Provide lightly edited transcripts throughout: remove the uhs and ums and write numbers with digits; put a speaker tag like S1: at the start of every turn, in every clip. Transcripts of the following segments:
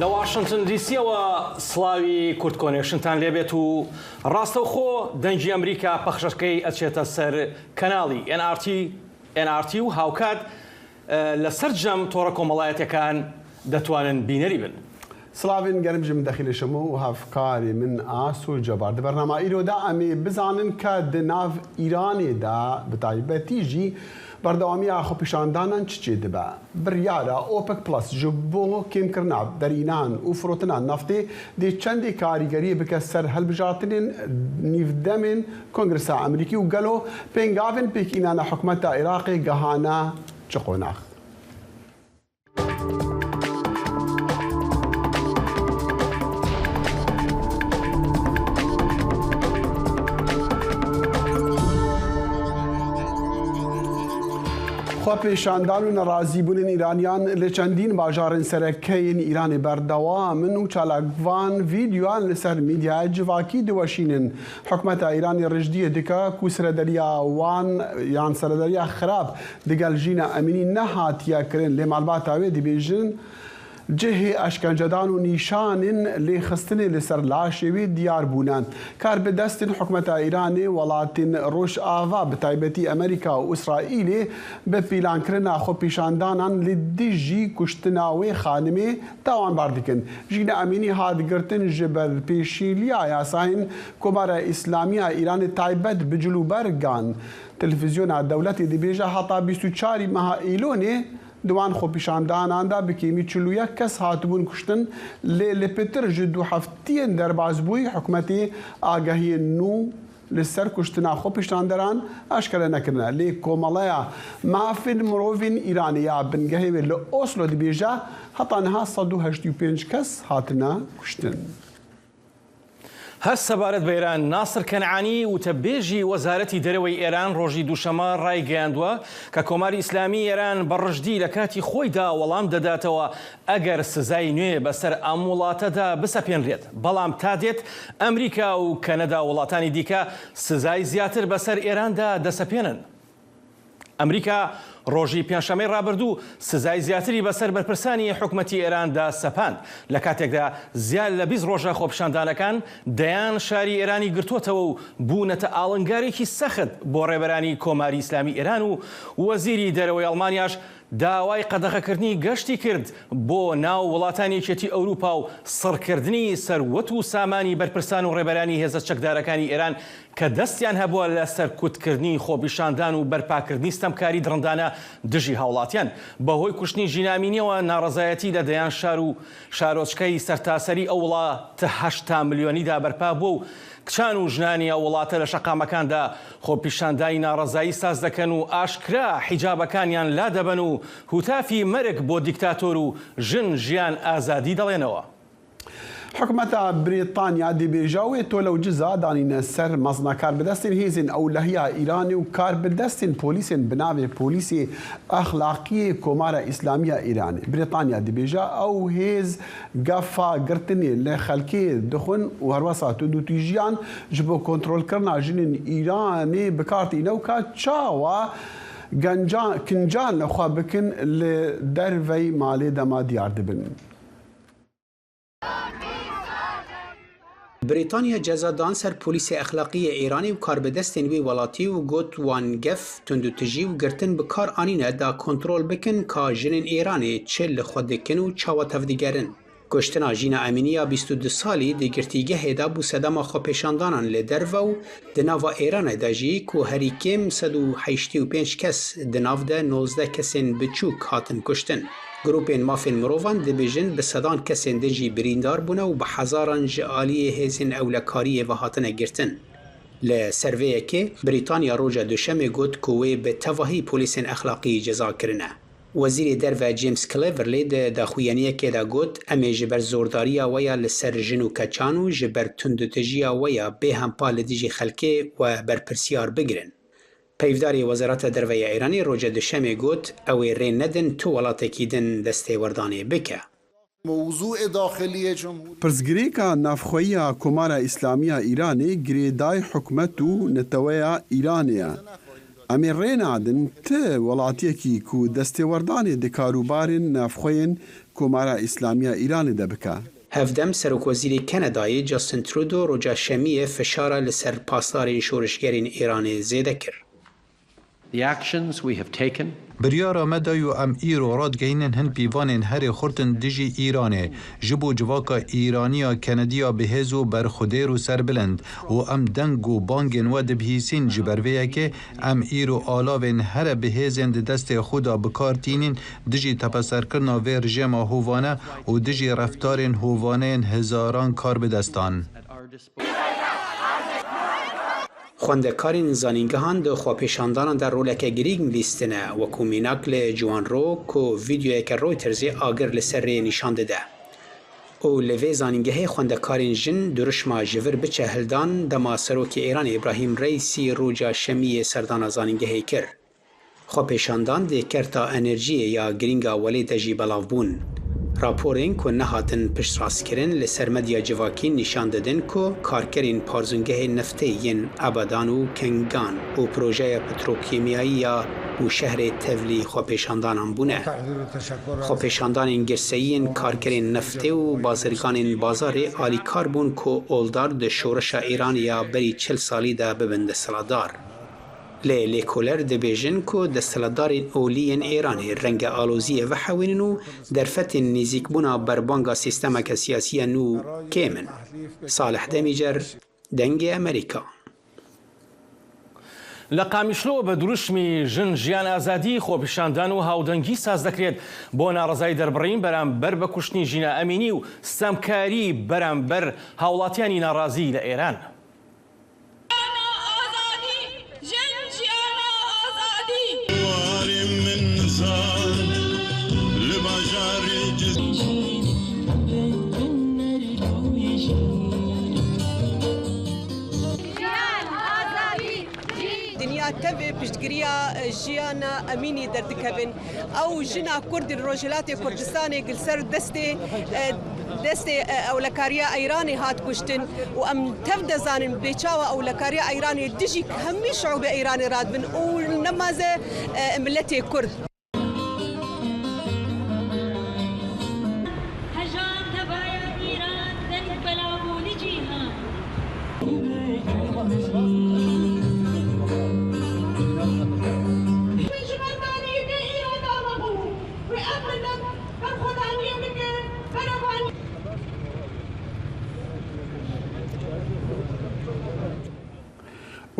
S1: لە واشنتن دیسیەوە سڵاوی کورد کۆنێکشنتان لێبێت و ڕاستەوخۆ دەنگی ئەمریکا پەخشەکەی ئەچێتە سەر کەناڵی NRT NRT و هاوکات لە سەرجەم تۆڕە کۆمەڵایەتیەکان دەتوانن بینەری بن.
S2: سڵاڤێن گەرم ژ من دەخیلە شەمۆ و هەڤکارێ من ئاسۆ جەبار. Di bernama îro de em ê bizanin ka di nav Îranê de bi taybetî jî berdewamiya xwepêşandanan çi çêdibe. Biryara OPEC Plus ji bo kêmkirina derînan û firotina naftê dê çendê karîgeriyê bike ser hilbijartinên nîvdemên Kongresa Amerîkî û gelo pêngavên pêkînana hikûmeta Iraqê gihane çi qonax? Xwepêşandan û nerazîbûnên Îraniyan li çendîn bajarên serekeyên Îranê berdewam in û çalakvan vîdyoyan li ser medyaya civakî diweşînin. Hikûmeta Îranê rijdiyê dike ku serederiya wan yan serederiya xirab digel Jîna Emînî nehatiye kirin lê malbata wê dibêjin cihê eşkencedan û nîşanên lêxistinê li ser laşê wê diyar bûne. Karbidestên hikûmeta Îranê welatên Rojava bi taybetî Amerîka û Îsraîlê bi pîlankirina xwepêşandanan li dijî kuştina wê xanimê tawanbar dikin. Jîna Emînî hat girtin ji ber pêşîliya yasayên Komara Îslamî ya Îranê taybet bi cilûbergan. Televîzyona dewletê dibêje heta 24 meha Îlonê di wan xwepêşandanan de bi kêmî 41 kes hatibûn kuştin lê li pitir ji du heftiyên derbasbûyî hikûmetê agahiyên nû li ser kuştina xwepêşanderan eşkere nekirine. Lê Komeleya Mafên Mirovên Îranê ya bingehê wê li Oslo dibêje heta niha 185 kes hatine kuştin.
S1: هەر سەبارەت بە ئێران، ناسر کەنعانی وتەبێژی وەزارەتی دەرەوەی ئێران ڕۆژی دووشەممە ڕایگەیاندووە کە کۆماری ئیسلامی ئێران بە ڕژدی لە کاتی خۆیدا وەڵام دەداتەوە ئەگەر سزای نوێ بەسەر ئەم وڵاتەدا بسەپێنرێت، بەڵام تا دێت ئەمریکا و کەنەدا و وڵاتانی دیکە سزای زیاتر بەسەر ئێراندا دەسەپێنن. ئەمریکا ڕۆژی پێنجشەممەی ڕابردوو سزای زیاتری بەسەر بەرپرسانی حکومەتی ئێراندا سەپاند، لە کاتێکدا زیاد لە 20 ڕۆژە خۆپیشاندانەکان دەیان شاری ئێرانی گرتووەتەوە و بوونەتە ئاڵنگارێکی سەخت بۆ ڕێبەرانی کۆماری ئیسلامی ئێران و وەزیری دەرەوەی ئەڵمانیاش داوای قەدەغەکردنی گەشتی کرد بۆ ناو وڵاتانی یەکێتی ئەوروپا و سڕکردنی سەروەت و سامانی بەرپرسان و ڕێبەرانی هێزە چەکدارەکانی ئێران کە دەستیان هەبووە لە سەرکوتکردنی خۆپیشاندان و بەرپاکردنی ستەمکاری دڕندانە دژی هاوڵاتیان. بەهۆی کوشتنی ژینا ئەمینیەوە ناڕەزایەتی لە دەیان شار و شارۆچکەی سەرتاسەری ئەو وڵاتە 80 ملیۆنیدا بەرپا بووە و کچان و ژنانی ئەو وڵاتە لە شەقامەکاندا خۆپیشاندانی ناڕەزایی ساز دەکەن و ئاشکرا حیجابەکانیان لادەبەن و هوتافی مەرگ بۆ دیکتاتۆر و ژن ژیان ئازادی دەڵێنەوە.
S2: حکومەتا بریتانیا دبێژە وێ تۆلە و جزا دانینە سەر مەزنە کاربدەستێن هێزێن ئەولەهیا ئیرانێ و کاربدەستێن پۆلیسێن bi navê Polîsê Exlaqiyê Komara Îslamiya Îranê. Brîtanya dibêje ew hêz gefa girtinê li xelkê dixwin û herwesa tundûtîjiyan ji bo kontrolkirina jinên Îranê bikar tîne û ka çawa gencan kincan li xwe bikin li dervey malê dema diyar dibin.
S3: Brîtanya ceza dan ser polîsê exlaqî yê Îranê û karbidestên wî welatî û got wan gef, tundûtijî û girtin bi kar anîne da kontrol bikin ka jinên Îranê çi li xwe dikin û çawa tevdigerin. Kuştina Jîna Emînî ya 22 salî di girtîgehê de bû sedema xwepêşandanan li derve û di nava Îranê de jî ku herî kêm 185 kes di nav de 19 kesên biçûk hatin kuştin. Grûpên mafên mirovan dibêjin bi sedan kesên din jî birîndar bûne û bi hezaran ji aliyê hêzên ewlekariyê ve hatine girtin. Li ser vê yekê Brîtanya roja Duşemê got ku wê bi tevahî polîsên exlaqî ceza kirine. Wezîrê Derve James Cleverly di daxuyaniyekê de got em ê ji ber zordariya we ya li ser jin û keçan û ji ber tundûtijiya we ya bêhempa li dijî xelkê we berpirsiyar bigirin. Peyvdarê Wezareta Derve ya Îranê roja Duşemê got ew ê rê nedin tu welatekî din destêwerdanê bike.
S2: Pirsgirêka navxweyiya Komara Îslamiya Îranê girêdayî hikûmet û neteweya Îranê ye. Em ê rê nadin ti welatiyekî ku destêwerdanê di karûbarên navxweyên Komara Îslamî ya Îranê de bike.
S3: Hevdem Serokwezîrê Kenedayê Justin Trudeau roja Şemiyê fişara li ser pasdarên şorişgerên Îranê zêde kir.
S4: The actions we have taken.
S5: Biryara me da û em îro radigihînin hin pîvanên herî xurt in dijî Îranê, ji bo civaka Îranî ya Kenedî ya bihêz û berxwedêr û serbilind û em deng û bangên we dibihîsîn ji ber vê yekê em îro alavên here bihêzên di destê xwe de bi kar tînîn dijî tepeserkirina vê rijêma hovane û dijî reftarên hovaneyên hezaran karbidestan.
S3: Xwendekarên zanîngehan di xwepêşandanan de roleke girîng lîstine, wekû mînak li Ciwanro ku vîdeoyeke Reutersê agir li ser rê nîşan dide. Û li vê zanîngehê xwendekarên jin dirûşma ji vir biçe hildan dema Serokê Îranê Îbrahîm Reîsî roja Şemiyê serdana zanîngehê kir. Xwepêşandan di kerta enerjiyê ya girînga welê de jî belav bûn. Raporên ku nehatin piştrastkirin li ser medya civakî nîşan didin ku karkerên parzûngehên neftê yên Abadan û Kengan û projeya petrokîmyayî ya Bûşehrê tevlî xwepêşandanan bûne. Xwepêşandanên girseyî yên karkerên neftê û bazirganên bazarê alîkar bûn ku oldar di şoreşa Îranê ya berî 40 salî de bibin desthilatdar. Lê lêkoler dibêjin ku desthilatdarên olî yên Îranê renge aloziyê vehewînin û derfetên nêzîkbûna berbanga sîstemeke siyasî ya nû kêm in. Salih Demîcer, Dengê Amerîka.
S1: لە قامیشلۆ بە دروشمی ژن ژیان ئازادی خۆپیشاندان و هاودەنگی ساز دەکرێت بۆ ناڕەزایی دەربڕین بەرامبەر بە کوشتنی ژینا ئەمینی و ستەمکاری بەرامبەر هاوڵاتیانی ناڕازی لە ئێران.
S6: دنیا تەڤ پشتگرییا ژیانا ئەمینی دەردکەڤن. ئەو ژنا کورد li Rojhilatê Kurdistanê li ser destê destê ewlekariya Îranê hat kuştin û em tev dezanin bê çawa ewlekariya Îranê dijî hemî şeûbê Îranê radibin û nemaze miletê Kurd.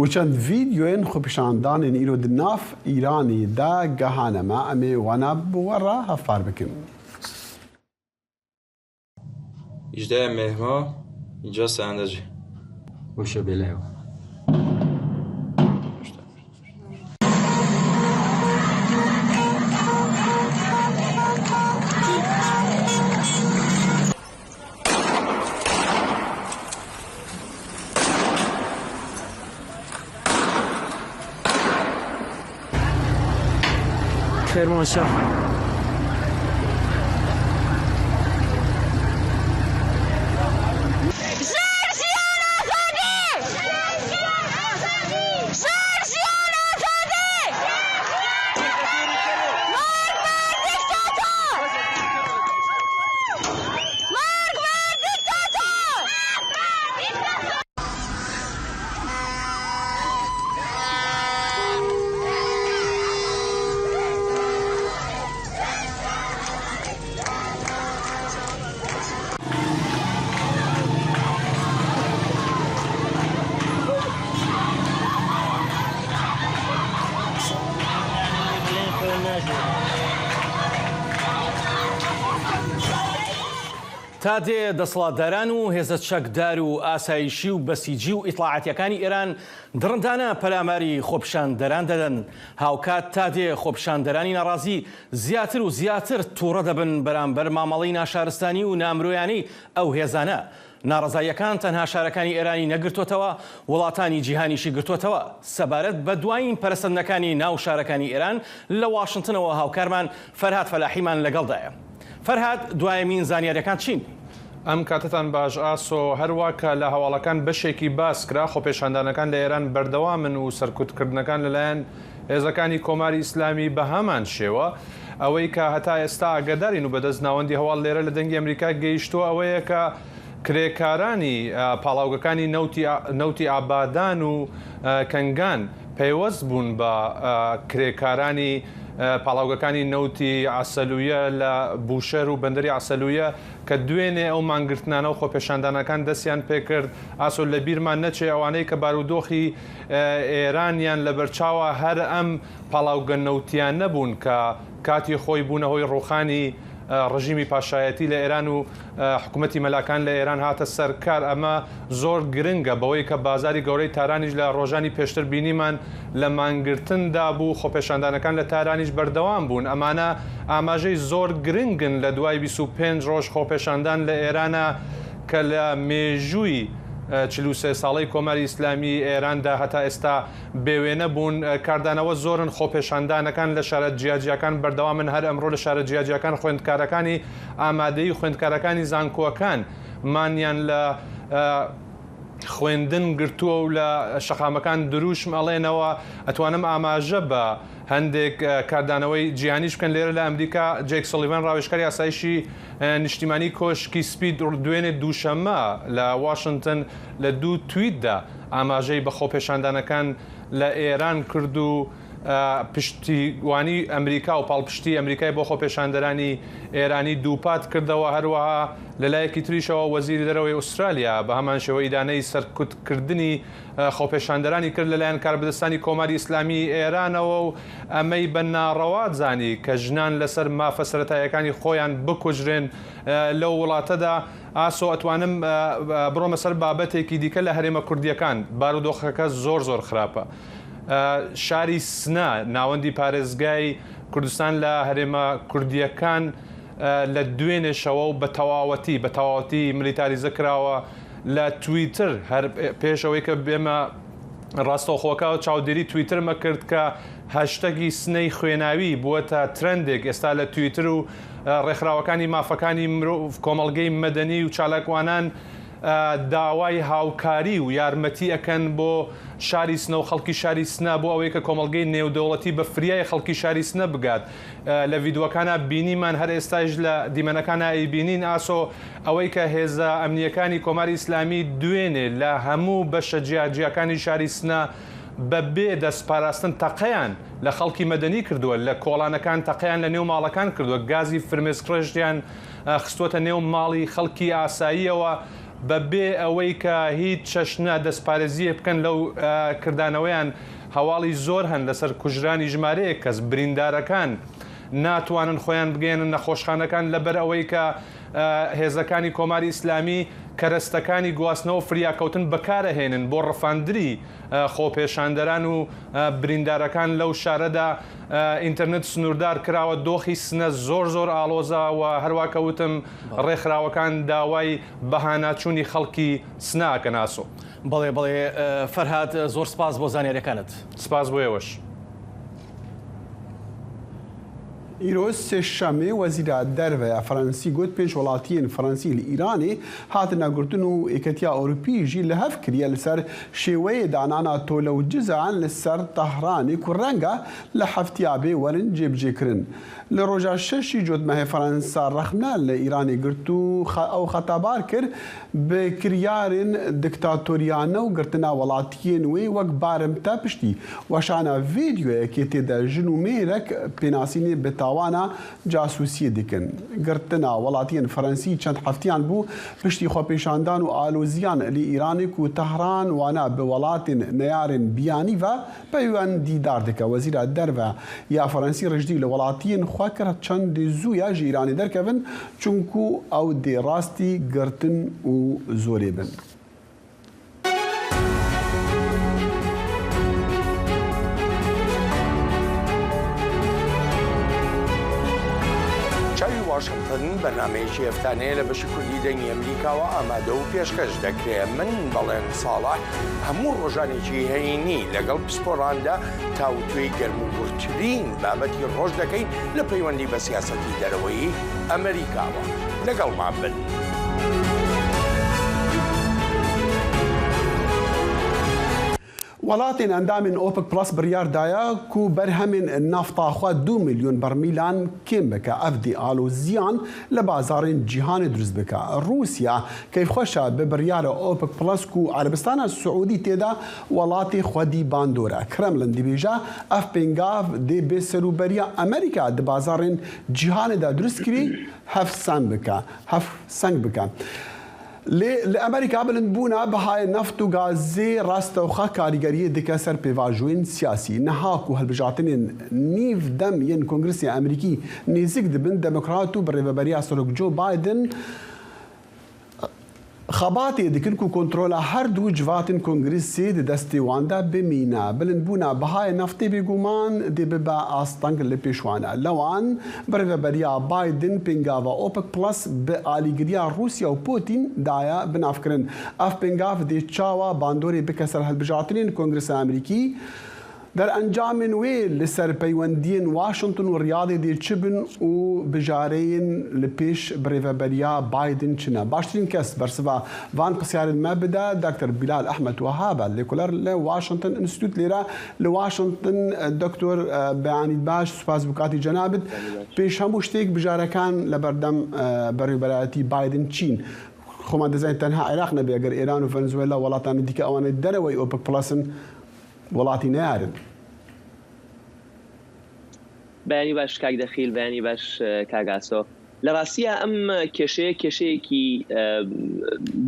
S2: Û çend vîdyoyên xwepêşandanên îro di nav Îranê de gehane me, em ê wana bi we re hevpar bikin.
S7: 18 مهر ماه اینجا سنندجه.
S8: کرمانشاه.
S1: تا دێ دەسەڵاتداران و هێزە چەکدار و ئاسایشی و بەسیجی و ئیتڵاعاتیەکانی ئێران دڕندانە پەلاماری خۆپیشاندەران دەدەن، هاوکات تا دێ خۆپیشاندەرانی ناڕازی زیاتر و زیاتر تووڕە دەبن بەرامبەر مامەڵەی ناشارستانی و نامرۆیانەی ئەو هێزانە. ناڕەزاییەکان تەنها شارەکانی ئێرانی نەگرتووەتەوە، وڵاتانی جیهانیشی گرتووەتەوە. سەبارەت بە دوایین پەرەسەندنەکانی ناو شارەکانی ئێران لە واشنتنەوە هاوکارمان فەرهاد فەلاحیمان لەگەڵدایە. فەرهاد، دوایەمین زانیاریەکان چین؟
S9: ئەم کاتتان باش ئاسۆ، هەروا کە لە هەواڵەکان بەشێکی باس کرا، خۆپێشاندانەکان لە ئێران بەردەوامن و سەرکوتکردنەکان لەلایەن هێزەکانی کۆماری ئیسلامی بەهەمان شێوە. ئەوەی کە هەتا ئێستا ئاگادارین و بەدەست ناوەندی هەواڵ لێرە لە دەنگی ئەمریکا گەیشتووە ئەوەیە کە کرێکارانی پاڵاوگەکانی نەوتی ئابادان و کەنگان پەیوەست بوون بە کرێکارانی پاڵاوگەکانی نەوتی عەسەلویە لە بوشەهر و بەندەری عەسەلویە کە دوێنێ ئەو مانگرتنانە و خۆپێشاندانەکان دەستیان پێکرد. ئاسۆ لەبیرمان نەچێ ئەوانەی کە بارودۆخی ئێرانیان لەبەرچاوە هەر ئەم پاڵاوگە نەوتیانە بوون کە کاتی خۆی بوونە هۆی ڕووخانی ڕژیمی پاشایەتی لە ئێران و حکوومەتی مەلاکان لە ئێران هاتە سەر کار. ئەمە زۆر گرنگە بەوەی کە بازاری گەورەی تارانیش لە ڕۆژانی پێشتر بینیمان لە مانگرتندا بوو، خۆپێشاندانەکان لە تارانیش بەردەوام بوون. ئەمانە ئاماژەی زۆر گرنگن لە دوای 25 ڕۆژ خۆپێشاندان لە ئێرانە کە لە مێژووی 43 ساڵەی کۆماری ئیسلامیی ئێراندا هەتا ئێستا بێ وێنە بوون، کاردانەوە زۆرن، خۆپێشاندانەکان لە شارە جیاجیاکان بەردەوامن، هەر ئەمڕۆ لە شارە جیاجیاکان خوێندکارەکانی ئامادەیی و خوێندکارەکانی زانکۆکان مانیان لە خوێندن گرتووە و لە شەقامەکان دروشم ئەڵێنەوە، ئەتوانم ئاماژە بە هەندێک کاردانەوەی جیهانیش بکەن، لێرە لە ئەمریکا جەیک سۆلیڤان ڕاوێژکاری ئاسایشی نیشتیمانی کۆشکی سپی دوێنێ دووشەممە لە واشنتن لە دوو تویتدا ئاماژەی بە خۆپێشاندانەکان لە ئێران کرد و پشتیوانی ئەمریکا و پاڵپشتی ئەمریکای بۆ خۆپێشاندەرانی ئێرانی دووپات کردەوە. هەروەها لەلایەکی تریشەوە وەزیری دەرەوەی ئوسترالیا بە هەمان شێوە ئیدانەی سەرکوتکردنی خۆپێشاندەرانی کرد لەلایەن کاربەدەستانی کۆماری ئیسلامیی ئێرانەوە و ئەمەی بە ناڕەوا زانی کە ژنان لەسەر مافە سەرەتاییەکانی خۆیان بکوژرێن لەو وڵاتەدا. ئاسۆ ئەتوانم بڕۆمە سەر بابەتێکی دیکە لە هەرێمە کوردییەکان بارودۆخەکە زۆر زۆر خراپە. شاری سنە ناوەندی پارێزگای کوردستان لە هەرێمە کوردییەکان لە دوێنێشەوە و بە تەواوەتی بە تەواوەتی ملیتاریزە کراوە لە تویتر هەر پێش ئەوەی کە بێمە ڕاستەوخۆکە چاودێری تویترمە کرد کە هەشتەگی سنەی خوێناوی بووەتە ترەندێک ئێستا لە تویتر و ڕێکخراوەکانی مافەکانی مرۆڤ، کۆمەڵگەی مەدەنی و چالاکوانان داوای هاوکاری و یارمەتی ئەکەن بۆ شاری سنە و خەڵکی شاری سنە بۆ ئەوەی کە کۆمەڵگەی نێودەوڵەتی بە فریای خەڵکی شاری سنە بگات. لە ڤیدۆکانا بینیمان هەر ئێستایش لە دیمەنەکانا ئەیبینین ئاسۆ ئەوەی کە هێزە ئەمنییەکانی کۆماری ئیسلامی دوێنێ لە هەموو بەشە جیاجیاکانی شاری سنە بە بێ دەست پاراستن تەقەیان لە خەڵکی مەدەنی کردووە، لە کۆڵانەکان تەقەیان لە نێو ماڵەکان کردووە، گازی فرمێسکڕێژیان خستووەتە نێو ماڵی خەڵکی ئاساییەوە بە بێ ئەوەی کە هیچ چەشنە دەستپارێزییەک بکەن لەو کردانەوەیان. هەواڵی زۆر هەن لەسەر کوژرانی ژمارەیەک کەس، بریندارەکان ناتوانن خۆیان بگەیەنن نەخۆشخانەکان لەبەر ئەوەی کە هێزەکانی کۆماری ئیسلامی کەرەستەکانی گواستنەوە فریاکەوتن بەکارئەهێنن بۆ ڕفاندری خۆپێشاندەران و بریندارەکان لەو شارەدا ئینتەرنێت سنووردار کراوە، دۆخی سنە زۆر زۆر ئاڵۆزە و هەروا کە وتم ڕێکخراوەکان داوای بەهاناچوونی خەڵکی سنە ئەکەن. ئاسۆ.
S1: بەڵێ بەڵێ فەرهاد زۆر سپاس بۆ زانیاریەکانت.
S9: سپاس بۆ ئێوەش.
S2: ئیرۆ سێشەممê Wezîra Derve ya Fransî got pênc welatiyên Fransî li Îranê hatine girtin û Yeketiya Ewropî jî li hev kiriye li ser şêweyê danana tole û cizayan li ser Tehranê ku renge li heftiya bê werin cêbicêkirin. Li roja şeşî Cotmehê Fransa rexne li Îranê girt û ew xetabar kir bi kiryarên diktatoriyane û girtina welatiyên wê wek barimte piştî weşana vîdyoyekê tê de jin û mêrek pênasînê bi tawana casûsiyê dikin. Girtina welatiyên Fransî çend heftiyan bû piştî xwepêşandan û aloziyan li Îranê ku Tehran wana bi welatên neyarên biyanî ve Peywendîdar dike. Wezîra Derve ya Fransî rijdî li welatiyên xwe kir çendî zû ya ji Îranê derkevin çunku ew dê rastî girtin û zorê bin.
S8: چاوی واشنتن بەرنامەیەکی هەفتانەیە لە بەشی کوردی دەنگی ئەمریکاوە ئامادە و پێشکەش دەکرێ. من بەڵێن ساڵح هەموو ڕۆژانێکی هەینی لەگەڵ پسپۆڕاندا تاوتوێی گەرموگوڕترین بابەتی ڕۆژ دەکەین لە پەیوەندی بە سیاسەتی دەرەوەیی ئەمریکاوە. لەگەڵمان بن.
S2: Welatên endamên OPEC Plus biryar daye ku berhemên nafta xwe du milyon bermîlan kêm bike. Ev dê aloziyan li bazarên cîhanê dirust bike. Rûsya keyfxweş e bi biryara OPEC Plus ku Erebistana Siûdî tê de welatê xwedî bandor e. Kremlin dibêje ev pêngav dê bêserûberiya Amerîka di bazarên cîhanê de dirust kirî hevseng bike. Hevseng bike. Lê li Amerîka bilindbûna bihayê neft û gazê rastewxe karîgeriyê dike ser pêvajoyên siyasî. Niha ku hilbijartinên nîv dem yên Kongresê Amerîkî nêzik dibin, Demokrat û birêveberiya Serok Joe Biden xebatê dikin ku kontrola her du civatên Kongresê di destê wan de bimîne. Bilindbûna bihayê neftê bêguman dê bibe asteng li pêş wan. Lewan Birêveberiya Biden pêngava OPEC Plus bi alîgiriya Rûsya û Pûtîn daye binavkirin. Ev pêngav dê çawa bandorê bike ser hilbijartinên Kongresa Amerîkî? Derencamên wê li ser peywendiyên Washington û Riyadê dê çi bin û bijareyên li pêş birêveberiya Biden çi ne? Baştirîn kes bersiva van pirsyarên me bide Doktor Bilal Ehmed Wehab e, lêkoler li Washington Institute lêre Li Washington Doktor beyanît baş سوپاس بۆ کاتی جەنابت. پێش هەموو شتێک بژارەکان لەبەردەم بەڕێوبەرایەتی بایدن چین؟ خۆمان دەزانین تەنها عێراق نەبێ ئەگەر ئێران و ڤەنزوێلا و وڵاتانی دیکە ئەوانەی دەرەوەی ئۆپک پڵەسن وڵاتی نەیارن.
S10: بەیانی باش کاک دەخیل، بەیانی باش کاک ئاسۆ. لە ڕاستیا ئەم کێشەیە کێشەیەکی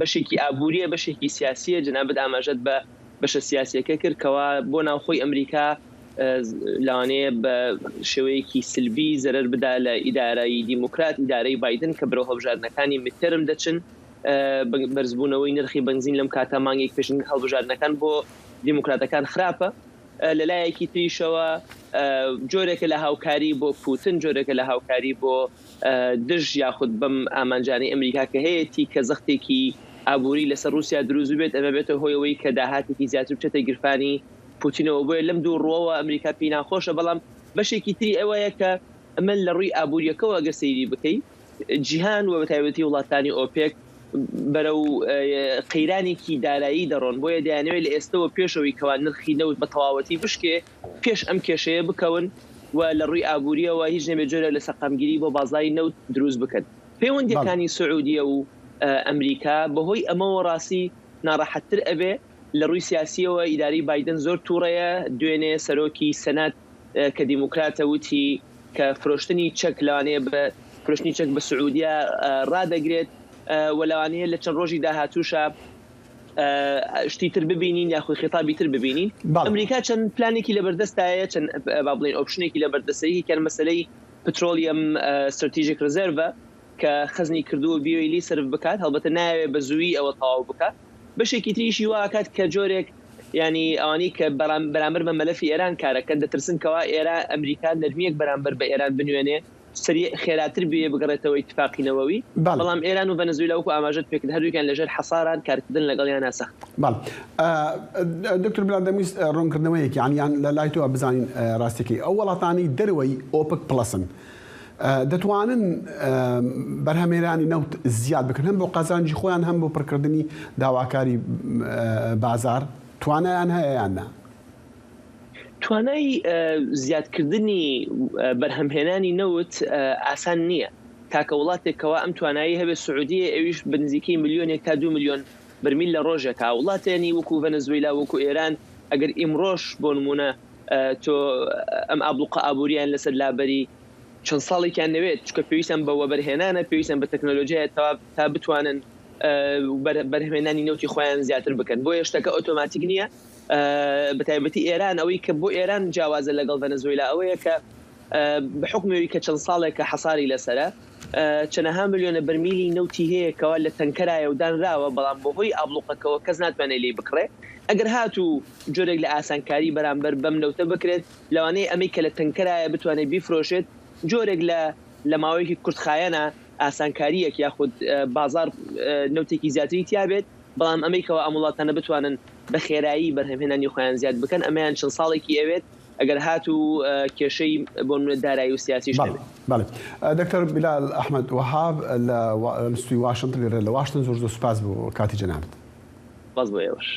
S10: بەشێکی ئابووریە بەشێکی سیاسیە جەنابت ئاماژەت بە بەشە سیاسیەکە کرد کەوا بۆ ناوخۆی ئەمریکا لەوانەیە بە شێوەیەکی سلبی زەرەر بدا لە ئیدارەی دیموکرات ئیدارەی بایدن کە بەرەو هەڵبژاردنەکانی midterm دەچن بەرزبوونەوەی نرخی بەنزین لەم کاتە مانگێک پێش هەڵبژاردنەکان بۆ دیموکراتەکان خراپە لە لایەکی تریشەوە جۆرێکە لە هاوکاری بۆ پوتن جۆرێکە لە هاوکاری بۆ دژ یاخود بەم ئامانجانەی ئەمریکا کە هەیەتی کە زەختێکی ئابووری لەسەر رووسیا دروست ببێت، ئەمە بێتە هۆی ئەوەی کە داهاتێکی زیاتر بچێتە گیرفانی پوتینەوە، بۆیە لەم دوو ڕووەوە ئەمریکا پێی ناخۆشە، بەڵام بەشێکی تری ئەوەیە کە ئەمە لە ڕووی ئابوورییەکەوە ئەگەر سەیری بکەی جیهان و بەتایبەتی وڵاتانی ئۆپێک بەرەو قەیرانێکی دارایی دەڕۆن، بۆیە دەیانەوێت لە ئێستەوە پێش ئەوەی کەوا نرخی نەوت بە تەواوەتی بشکێ پێش ئەم کێشەیە بکەون و لە ڕووی ئابوورییەوە هیچ نەبێت جۆرێک لە سەقامگیری بۆ بازاڕی نەوت دروست بکەن. پەیوەندییەکانی سعودیە و ئەمریکا بەهۆی ئەمەوە ڕاستی ناڕەحەتتر ئەبێ. لە ڕووی سیاسییەوە ئیدارەی بایدن زۆر تووڕەیە. دوێنێ سەرۆکی سەنات کە دیموکراتە وتی کە فرۆشتنی چەک لەوانەیە بە فرۆشتنی چەک بە سعودیە ڕادەگرێت و لەوانەیە لە چەند ڕۆژی داهاتووشا شتی تر ببینین یاخود خیتابی تر ببینین. ئەمریکا چەند پلانێکی لەبەردەستایە، چەند با بڵێین option ێکی لەبەردەستە. یەکێکیان مەسەلەی petroleum strategic reserve ە کە خەزنی کردووە و بیەوێ لێی سەرف بکات، هەڵبەتە نایەوێ بە زوویی ئەوە تەواو بکات. بەشێکی تریشی وا ئەکات کە جۆرێک یانی ئەوانەی کە بەرامبەر بە مەلەفی ئێران کارەکەن دەترسن کەوا ئێرا ئەمریکا نەرمییەک بەرامبەر بە ئێران بنوێنێ سەریع خێراتر بێ بگەڕێتەوە ئیتفاقی نەوەوی. بەڵام ئێران و ڤەنزویلا وەکو ئاماژەت پێکرد هەردووکیان لەژێر حەساران کارکردن لەگەڵیانا سەختە.
S2: بەڵێ دکتۆر بلال دەمویست ڕوونکردنەوەیەک یان یان لە لای تۆ بزانین ڕاستیەکەی ئەو وڵاتانەی دەرەوەی ئۆپک پڵەسن دەتوانن بەرهەمێرانی نەوت زیاد بکەن هەم بۆ قازانجی خۆیان هەم بۆ پڕکردنی داواکاری بازار توانایان هەیە یان نا؟
S10: توانای زیادکردنی بەرهەمهێنانی نەوت ئاسان نییە. تاکە وڵاتێک کەوا ئەم توانایەی هەبێت سعودیەیە ئەویش بە نزیکەی ملیۆنێک تا دوو ملیۆن بەرمیل لە ڕۆژێکا. وڵاتێنی وەکو ڤەنەزویلا وەکو ئێران ئەگەر ئیمڕۆش بۆ نموونە تۆ ئەم ئابڵوقە ئابوورییان لەسەر لابەری چەند ساڵێکیان نەوێت چونکە پێویستیان بە وەبەرهێنانە پێویستیان بە تەکنەلۆژیایە تا بتوانن بەرهەمهێنانی نەوتی خۆیان زیاتر بکەن بۆیە شتەکە ئۆتۆماتیک نییە. بەتایبەتی ئێران ئەوەی کە بۆ ئێران جیاوازە لەگەڵ ڤەنەزویلا ئەوەیە کە بە حوکمی ئەوی کە چەند ساڵێکە حەساری لەسەرە چەنەها ملیۆنە بەرمیلی نەوتی هەیە کەوا لە تەنکەرایە و دانراوە بەڵام بەهۆی ئابڵوقەکەوە کەس ناتوانێت لێی بکڕێ ئەگەر هاتوو جۆرێک لە ئاسانکاری بەرامبەر بەم نەوتە بکرێت لەوانەیە ئەمەی کە لە تەنکەرایە بتوانێت بیفرۆشێت جۆرێک لە لە ماوەیەکی کورتخایەنە ئاسانکارییەک یاخود بازاڕ نەوتێکی زیاتری تیابێت بەڵام ئەمەی کەوا ئەم وڵاتانە بتوانن بە خێرایی بەرهەمهێنانی خۆیان زیاد بکەن ئەمەیان چەند ساڵێکی ئەوێت ئەگەر هاتوو کێشەی بۆ نمونە دارایی و سیاسیش نەبێت.
S2: بەڵێ دکتۆر بیلال ئەحمەد وەهاب لە ئەنستیتوی واشنتن لێرە لە واشنتن زۆر زۆر سوپاس بۆ کاتی جەنابت.
S10: سوپاس بۆ ئێوەش.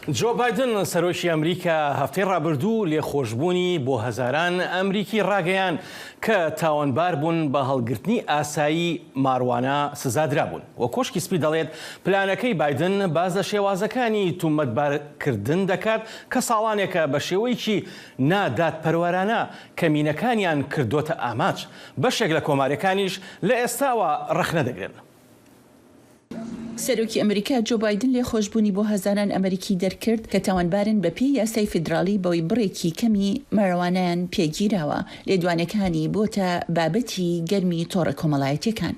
S1: جۆ بایدن، سەرۆکی ئەمریکا هەفتەی ڕابردوو لێخۆشبوونی بۆ هەزاران ئەمریکی ڕاگەیاند کە تاوانبار بوون بە هەڵگرتنی ئاسایی ماروانا سزادرابوون و کۆشکی سپی دەڵێت پلانەکەی بایدن باس لە شێوازەکانی تومەتبارکردن دەکات کە ساڵانێکە بە شێوەیەکی نادادپەروەرانە کەمینەکانیان کردۆتە ئامانج، بەشێک لە کۆماریەکانیش لە ئێستاوە ڕەخنە دەگرن.
S11: سەرۆکی ئەمریکا جۆ بایدن لێخۆشبوونی بۆ هەزاران ئەمریکی دەرکرد کە تاوانبارن بەپێی یاسای فیدراڵی بەوەی بڕێکی کەمی مارەوانایان پێگیراوە، لێدوانەکانی بۆتە بابەتی گەرمی تۆڕە کۆمەڵایەتیەکان.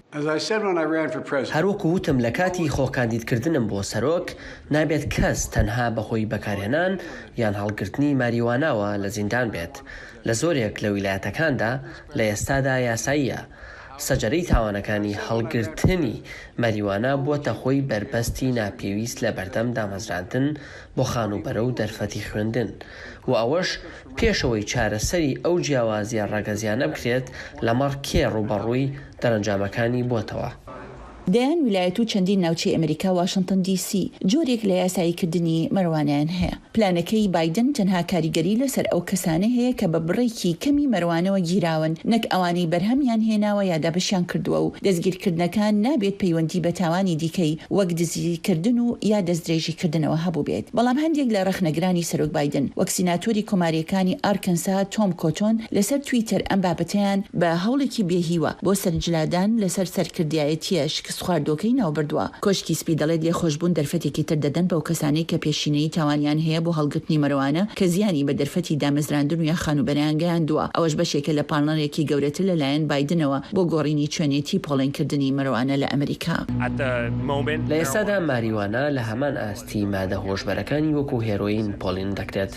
S12: هەروەکو وتم لە کاتی خۆکاندیدکردنم بۆ سەرۆک، نابێت کەس تەنها بەهۆی بەکارهێنان یان هەڵگرتنی ماریواناوە لە زیندان بێت، لە زۆرێک لە ویلایەتەکاندا لە ئێستادا یاساییە. سەجەرەی تاوانەکانی هەڵگرتنی ماریوانا بووەتە هۆی بەربەستی ناپێویست لە بەردەم دامەزراندن بۆ خانووبەرە و دەرفەتی خوێندن و ئەوەش پێش ئەوەی چارەسەری ئەو جیاوازییە ڕەگەزیانە بکرێت لەمەڕ کێ ڕووبەڕووی دەرەنجامەکانی بووەتەوە.
S11: دەیان ویلایەت و چەندین ناوچەی ئەمریکا واشنتن دی سی جۆرێک لە یاساییکردنی مەروانەیان هەیە. پلانەکەی بایدن تەنها کاریگەری لەسەر ئەو کەسانە هەیە کە بە بڕێکی کەمی مەروانەوە گیراون نەک ئەوانەی بەرهەمیان هێناوە یا دابەشیان کردووە و دەستگیرکردنەکان نابێت پەیوەندی بە تاوانی دیکەی وەک دزیکردن و یا دەستدرێژیکردنەوە هەبووبێت. بەڵام هەندێک لە ڕەخنەگرانی سەرۆک بایدن وەک سیناتۆری کۆمارییەکانی ئارکنسا تۆم کۆتۆن لەسەر تویتەر ئەم بابەتەیان بە هەوڵێکی بێهیوا بۆ سەرنجلادان لەسەر سەرکردایەتییە شکستخواردووەکەی ناوبردووە. کۆشکی سپی دەڵێت لێخۆشبوون دەرفەتێکی تر دەدەن بەو کەسانەی کە پێشینەیی تاوانیان هەیە بۆ هەڵگرتنی مەروانە کە زیانی بە دەرفەتی دامەزراندن و یا خانووبەرەیان گەیاندووە، ئەوەش بەشێکە لە پاڵنەرێکی گەورەتر لە لایەن بایدنەوە بۆ گۆڕینی چۆنێتی پۆڵێنکردنی مەروانە لە ئەمریکا.
S12: لە ئێستادا ماریوانا لە هەمان ئاستی مادە هۆشبەرەکانی وەکو هێرۆین پۆڵین دەکرێت.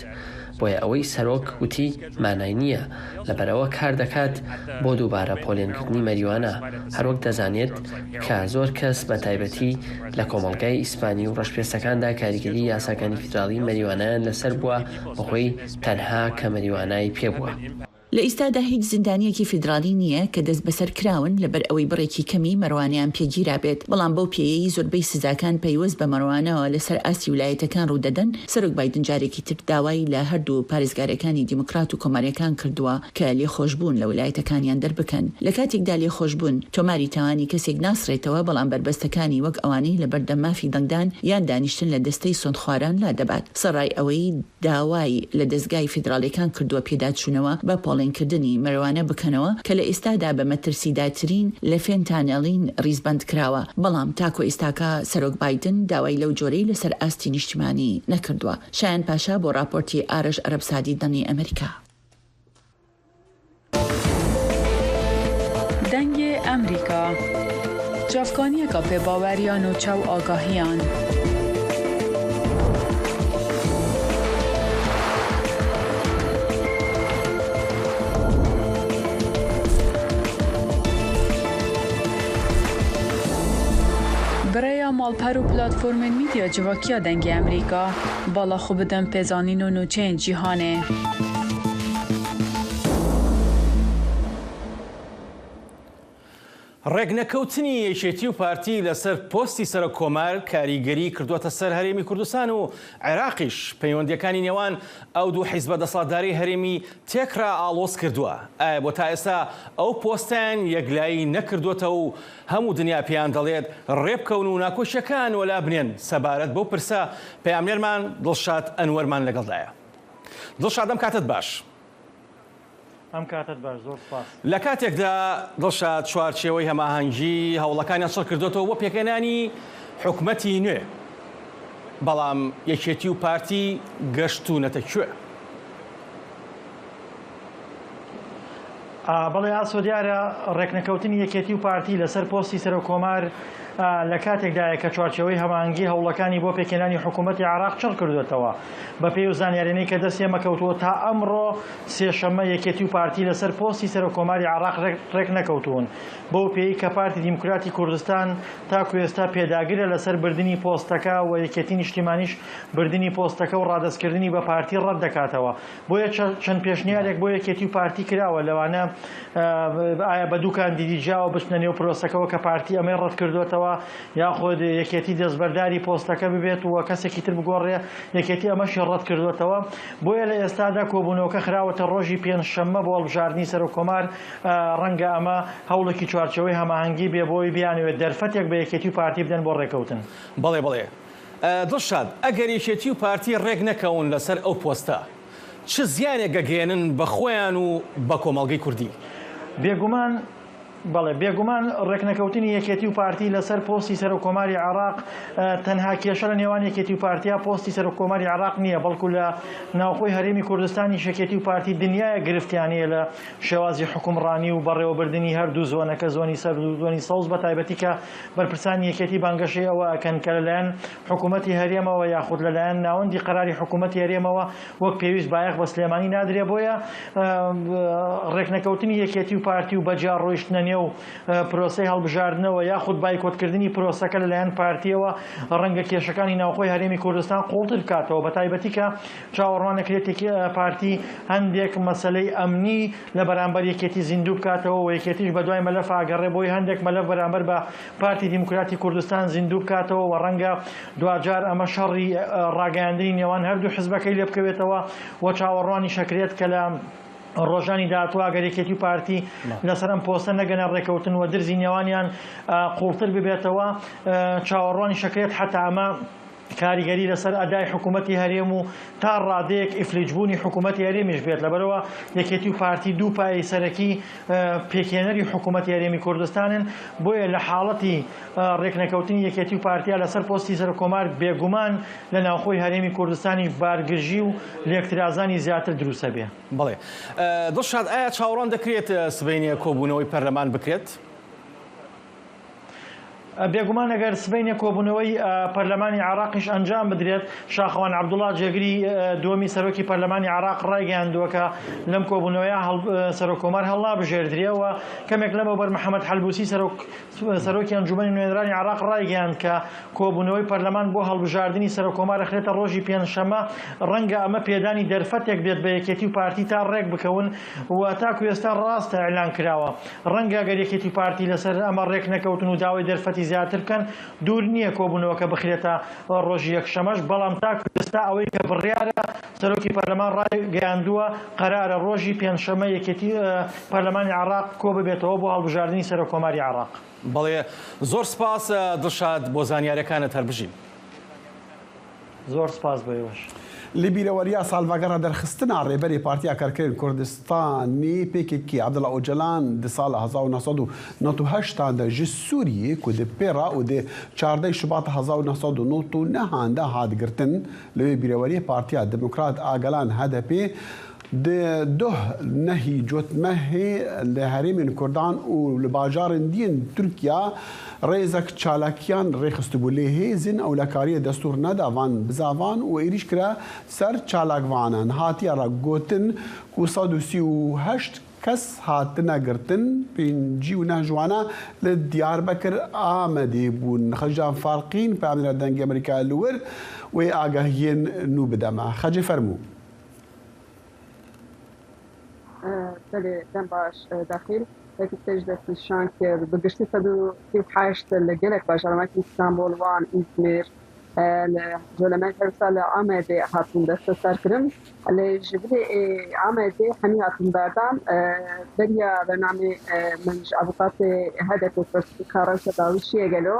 S12: بۆیە ئەوەی سەرۆک وتی مانای نییە، لەبەرئەوە کاردەکات بۆ دووبارە پۆلێنکردنی مەریوانا، هەروەک دەزانێت کە زۆر کەس بە تایبەتی لە کۆمەڵگای ئیسپانی و ڕەشپێستەکاندا کاریگەری یاساکانی فیدراڵی مەریوانایان لەسەر بووە بەهۆی تەنها کە مەریوانای پێبووە.
S11: لە ئیستادا هیچ زیندانییەکی فیدراڵی نییە کە دەستبەسەر کراون لەبەر ئەوەی بڕێکی کەمی مەروانەیان پێ گیرابێت، بەڵام بەو پێیەی زۆربەی سزاکان پەیوەست بە مەروانەوە لەسەر ئاستی ولایەتەکان ڕوودەدەن، سەرۆک بایدن جارێکی تر داوای لە هەردوو پارێزگارەکانی دیموکرات و کۆمارییەکان کردووە کە لێخۆشبوون لە ولایەتەکانیان دەربکەن. لە کاتێکدا لێخۆشبوون تۆماری تاوانی کەسێک ناسڕێتەوە، بەڵام بەربەستەکانی وەک ئەوانەی لەبەردەم مافی دەنگدان یان دانیشتن لە دەستەی سوێندخواران لادەبات. سەڕای ئەوەی داوای لە دەزگای فیدراڵیەکان کردووە پێداچوونەوە بە پۆڵێنکردنی مەروانە بکەنەوە کە لە ئێستادا بە مەترسیدارترین لە فێنتانێڵین ڕیزبەند کراوە، بەڵام تاکۆ ئیستاکە سەرۆک بایدن داوای لەو جۆرەی لەسەر ئاستی نیشتیمانی نەکردووە. شایان پاشا بۆ ڕاپۆرتی ئارەش ئەرەبسادی دەنگی ئەمریکا.
S13: دەنگێ ئەمریکا چاڤکانیەکا پێباوەریا نوچە و ئاگاهیان. بڕێیا ماڵپەر و پلاتفۆرمێن میدیا جڤاکیا دەنگێ ئەمریکا باڵا خو بدەن پێزانین و نوچەیên جیهانێ.
S1: ڕێکنەکەوتنی یەکێتی و پارتی لەسەر پۆستی سەرۆک کۆمار کاریگەری کردووەتە سەر هەرێمی کوردستان و عێراقیش، پەیوەندییەکانی نێوان ئەو دوو حیزبە دەسەڵاتدارەی هەرێمی تێکڕا ئاڵۆز کردووە. ئایا بۆ تا ئێستا ئەو پۆستەیان یەکلایی نەکردووەتەوە و هەموو دنیا پێیان دەڵێت ڕێبکەون و ناکۆکییەکان وەلابنێن؟ سەبارەت بەو پرسە پەیامنێرمان دڵشاد ئەنوەرمان لەگەڵدایە. دڵشاد ئەم کاتەت باش.
S14: ئەم کاتەت باش زۆر سپاس.
S1: لە کاتێکدا دڵشاد چوارچێوەی هەماهەنگی هەوڵەکانیان چڕ کردۆتەوە بۆ پێکهێنانی حکومەتی نوێ، بەڵام یەکێتی و پارتی گەشتوونەتە کوێ؟
S14: بەڵێ ئاسۆ دیارە ڕێکنەکەوتنی یەکێتی و پارتی لەسەر پۆستی سەرۆک کۆمار لە کاتێکدایە کە چوارچێوەی هەماهەنگی هەوڵەکانی بۆ پێکهێنانی حکوومەتی عێراق چڕ کردوێتەوە. بەپێی ئەو زانیاریانەی کە دەست ئێمە کەوتووە تا ئەمڕۆ سێشەممە یەکێتی و پارتی لەسەر پۆستی سەرۆک کۆماری عێراق ڕێک نەکەوتوون بەو پێی کە پارتی دیموکراتی کوردستان تاکو ئێستا پێداگرە لەسەر بردنی پۆستەکە و یەکێتی نیشتیمانیش بردنی پۆستەکە و ڕادەستکردنی بە پارتی ڕەت دەکاتەوە بۆیە چەند پێشنیارێک بۆ یەکێتی و پارتی کراوە لەوانە. ئایا بە دوو کاندیدی جیاوە بچنە نێو پرۆسەکەوە کە پارتی ئەمەی ڕەتکردووەتەوە یاخود یەکێتی دەستبەرداری پۆستەکە ببێت و کەسێکی تر بگۆڕێ، یەکێتی ئەمەشی ڕەتکردووەتەوە. بۆیە لە ئێستادا کۆبوونەوەکە خراوەتە ڕۆژی پێنجشەممە بۆ هەڵبژاردنی سەرۆککۆمار، ڕەنگە ئەمە هەوڵێکی چوارچێوەی هەماهەنگی بێ بۆ ئەوەی بیانەوێت دەرفەتێک بە یەکێتی و پارتی بدەن بۆ ڕێککەوتن.
S1: بەڵێ بەڵێ دڵشاد، ئەگەر یەکێتی و پارتی ڕێک نەکەون لەسەر ئەو پۆستە، چ زیانێک ئەگەیەنن بە خۆیان و بە کۆمەڵگەی کوردی؟
S14: بێگومان بەڵێ بێگومان ڕێکنەکەوتنی یەکێتی و پارتی لەسەر پۆستی سەرۆک کۆماری عێراق تەنها کێشە لە نێوان یەکێتی و پارتیا پۆستی سەرۆک کۆماری عێراق نییە بەڵکو لە ناوخۆی هەرێمی کوردستانیش یەکێتی و پارتی دنیایەک گرفتیان هەیە لە شێوازی حوکمڕانی و بەڕێوەبردنی هەردوو زۆنەکە زۆنی سەبز و زۆنی سەوز بە تایبەتی کە بەرپرسانی یەکێتی بانگەشەی ئەوە ئەکەن کە لەلایەن حکوومەتی هەرێمەوە یاخود لەلایەن ناوەندی قەراری حکوومەتی هەرێمەوە وەک پێویست بایەخ بە سلێمانی نادرێ بۆیە ڕێکنەکەوتنی یەکێتی و پارتی و بەجیا ڕۆیشتنە نێو پرۆسەی هەڵبژاردنەوە یاخود بایکۆتکردنی پرۆسەکە لەلایەن پارتیەوە ڕەنگە کێشەکانی ناوخۆی هەرێمی کوردستان قوڵتر بکاتەوە بە تایبەتی کە چاوەڕوان دەکرێت پارتی هەندێک مەسەلەی ئەمنی لە بەرامبەر یەکێتی زیندوو بکاتەوە و یەکێتیش بەدوای مەلەف ئاگەڕێ بۆی هەندێک مەلەف بەرامبەر بە پارتی دیموکراتی کوردستان زیندوو بکاتەوە و ڕەنگە دواجار ئەمە شەڕی ڕاگەیاندنی نێوان هەردوو حزبەکەی لێ بکەوێتەوە و چاوەڕوانیش ئەکرێت کە لە ڕۆژانی داهاتوو ئەگەر یەکێتی و پارتی لەسەر ئەم پۆستە نەگەنە ڕێکەوتن و درزی نێوانیان قوڵتر ببێتەوە چاوەڕوانیش ئەکرێت حەتا ئەمە کاریگەری لەسەر ئەدای حکوومەتی هەرێم و تا ڕادەیەک ئیفلیجبوونی حکوومەتی هەرێمیش بێت، لەبەرئەوە یەکێتی و پارتی دوو پایەی سەرەکی پێکهێنەری حکوومەتی هەرێمی کوردستانن، بۆیە لە حاڵەتی ڕێکنەکەوتنی یەکێتی و پارتیا لەسەر پۆستی سەرکۆمار بێگومان لە ناوخۆی هەرێمی کوردستانیش بارگرژی و لێکترازانی زیاتر دروستەبێ.
S1: بەڵێ دڵشاد، ئایا چاوەڕوان دەکرێت سبەینێ کۆبوونەوەی پەرلەمان بکرێت؟
S14: بێگومان ئەگەر سبەینێ کۆبوونەوەی پەرلەمانی عێراقیش ئەنجام بدرێت، شاخەوان عەبدوڵا جێگری دووەمی سەرۆکی پەرلەمانی عێراق ڕایگەیاندووە کە لەم کۆبوونەوەیە سەرۆک کۆمار هەڵنابژێردرێ و کەمێک لەمەوبەر محەمەد حەلبوسی سەرۆک سەرۆکی ئەنجومەنی نوێنەرانی عێراق ڕایگەیاند کە کۆبوونەوەی پەرلەمان بۆ هەڵبژاردنی سەرۆک کۆمار ئەخرێتە ڕۆژی پێنجشەممە، ڕەنگە ئەمە پێدانی دەرفەتێک بێت بە یەکێتی و پارتی تا ڕێک بکەون و تاکو ئێستا ڕاستە ئیعلان کراوە. ڕەنگە گەر یەکێتی و پارتی لەسەر ئەمە ڕێک نەکەوتن و داوای دەرفەتی زیاتر بکەن، دوور نییە کۆبوونەوەکە بخرێتە ڕۆژی یەکشەمەش، بەڵام تاکو ئێستا ئەوەی کە بڕیارە سەرۆکی پەرلەمان ڕایگەیاندووە، قەرارە ڕۆژی پێنجشەممە یەکێتی پەرلەمانی عێراق کۆببێتەوە بۆ هەڵبژاردنی سەرۆککۆماری عێراق.
S1: بەڵێ زۆر سپاس دڵشاد بۆ زانیارەکانت هەر بژی.
S14: زۆر سپاس بۆ ئێوەش.
S2: لە بیرەوەرییا ساڵڤەگەڕا دەرخستنا ڕێبەرێ پارتیا کارکەرێن کوردستانی، pkk، عەبدوڵا ئۆجەلان di ساڵa 1998 an de ji Sûriyê ku di pê re û di çardeh Şubat 1999 an de hat girtin, li wê bîreweriyê Partiya Demokrat a Gelan, hdp, Di duh nehî cotmehê li herêmên Kurdan û li bajarên diyên Tirkiya rêzek çalakiyan rêxistibû lê hêzên ewlekariyê destûr neda van bizavan û êrîş kire ser çalakvanan. Hatiye re gotin ku 138 kes hatine girtin, 59 ji wan li Diyarbekir Amedê bûn. Xecan Farqîn peyamnêra Dengê Amerîkayê li wir wê agahiyên nû bide me. Xecê fermû.
S15: Belê dem baş Daxîl. Wekî te jî destnîşan kir bi giştî 138 li gelek bajaran wekî Stenbol, Wan, Îzmîr, li Colemêrg her wisa li Amedê hatin desteserkirin. Lê ji bilî Amedê hemî hatin berdan. Beriya bernameyê min ji avûkatê HDP'ê pirsî ka rewşa dawî çi ye gelo?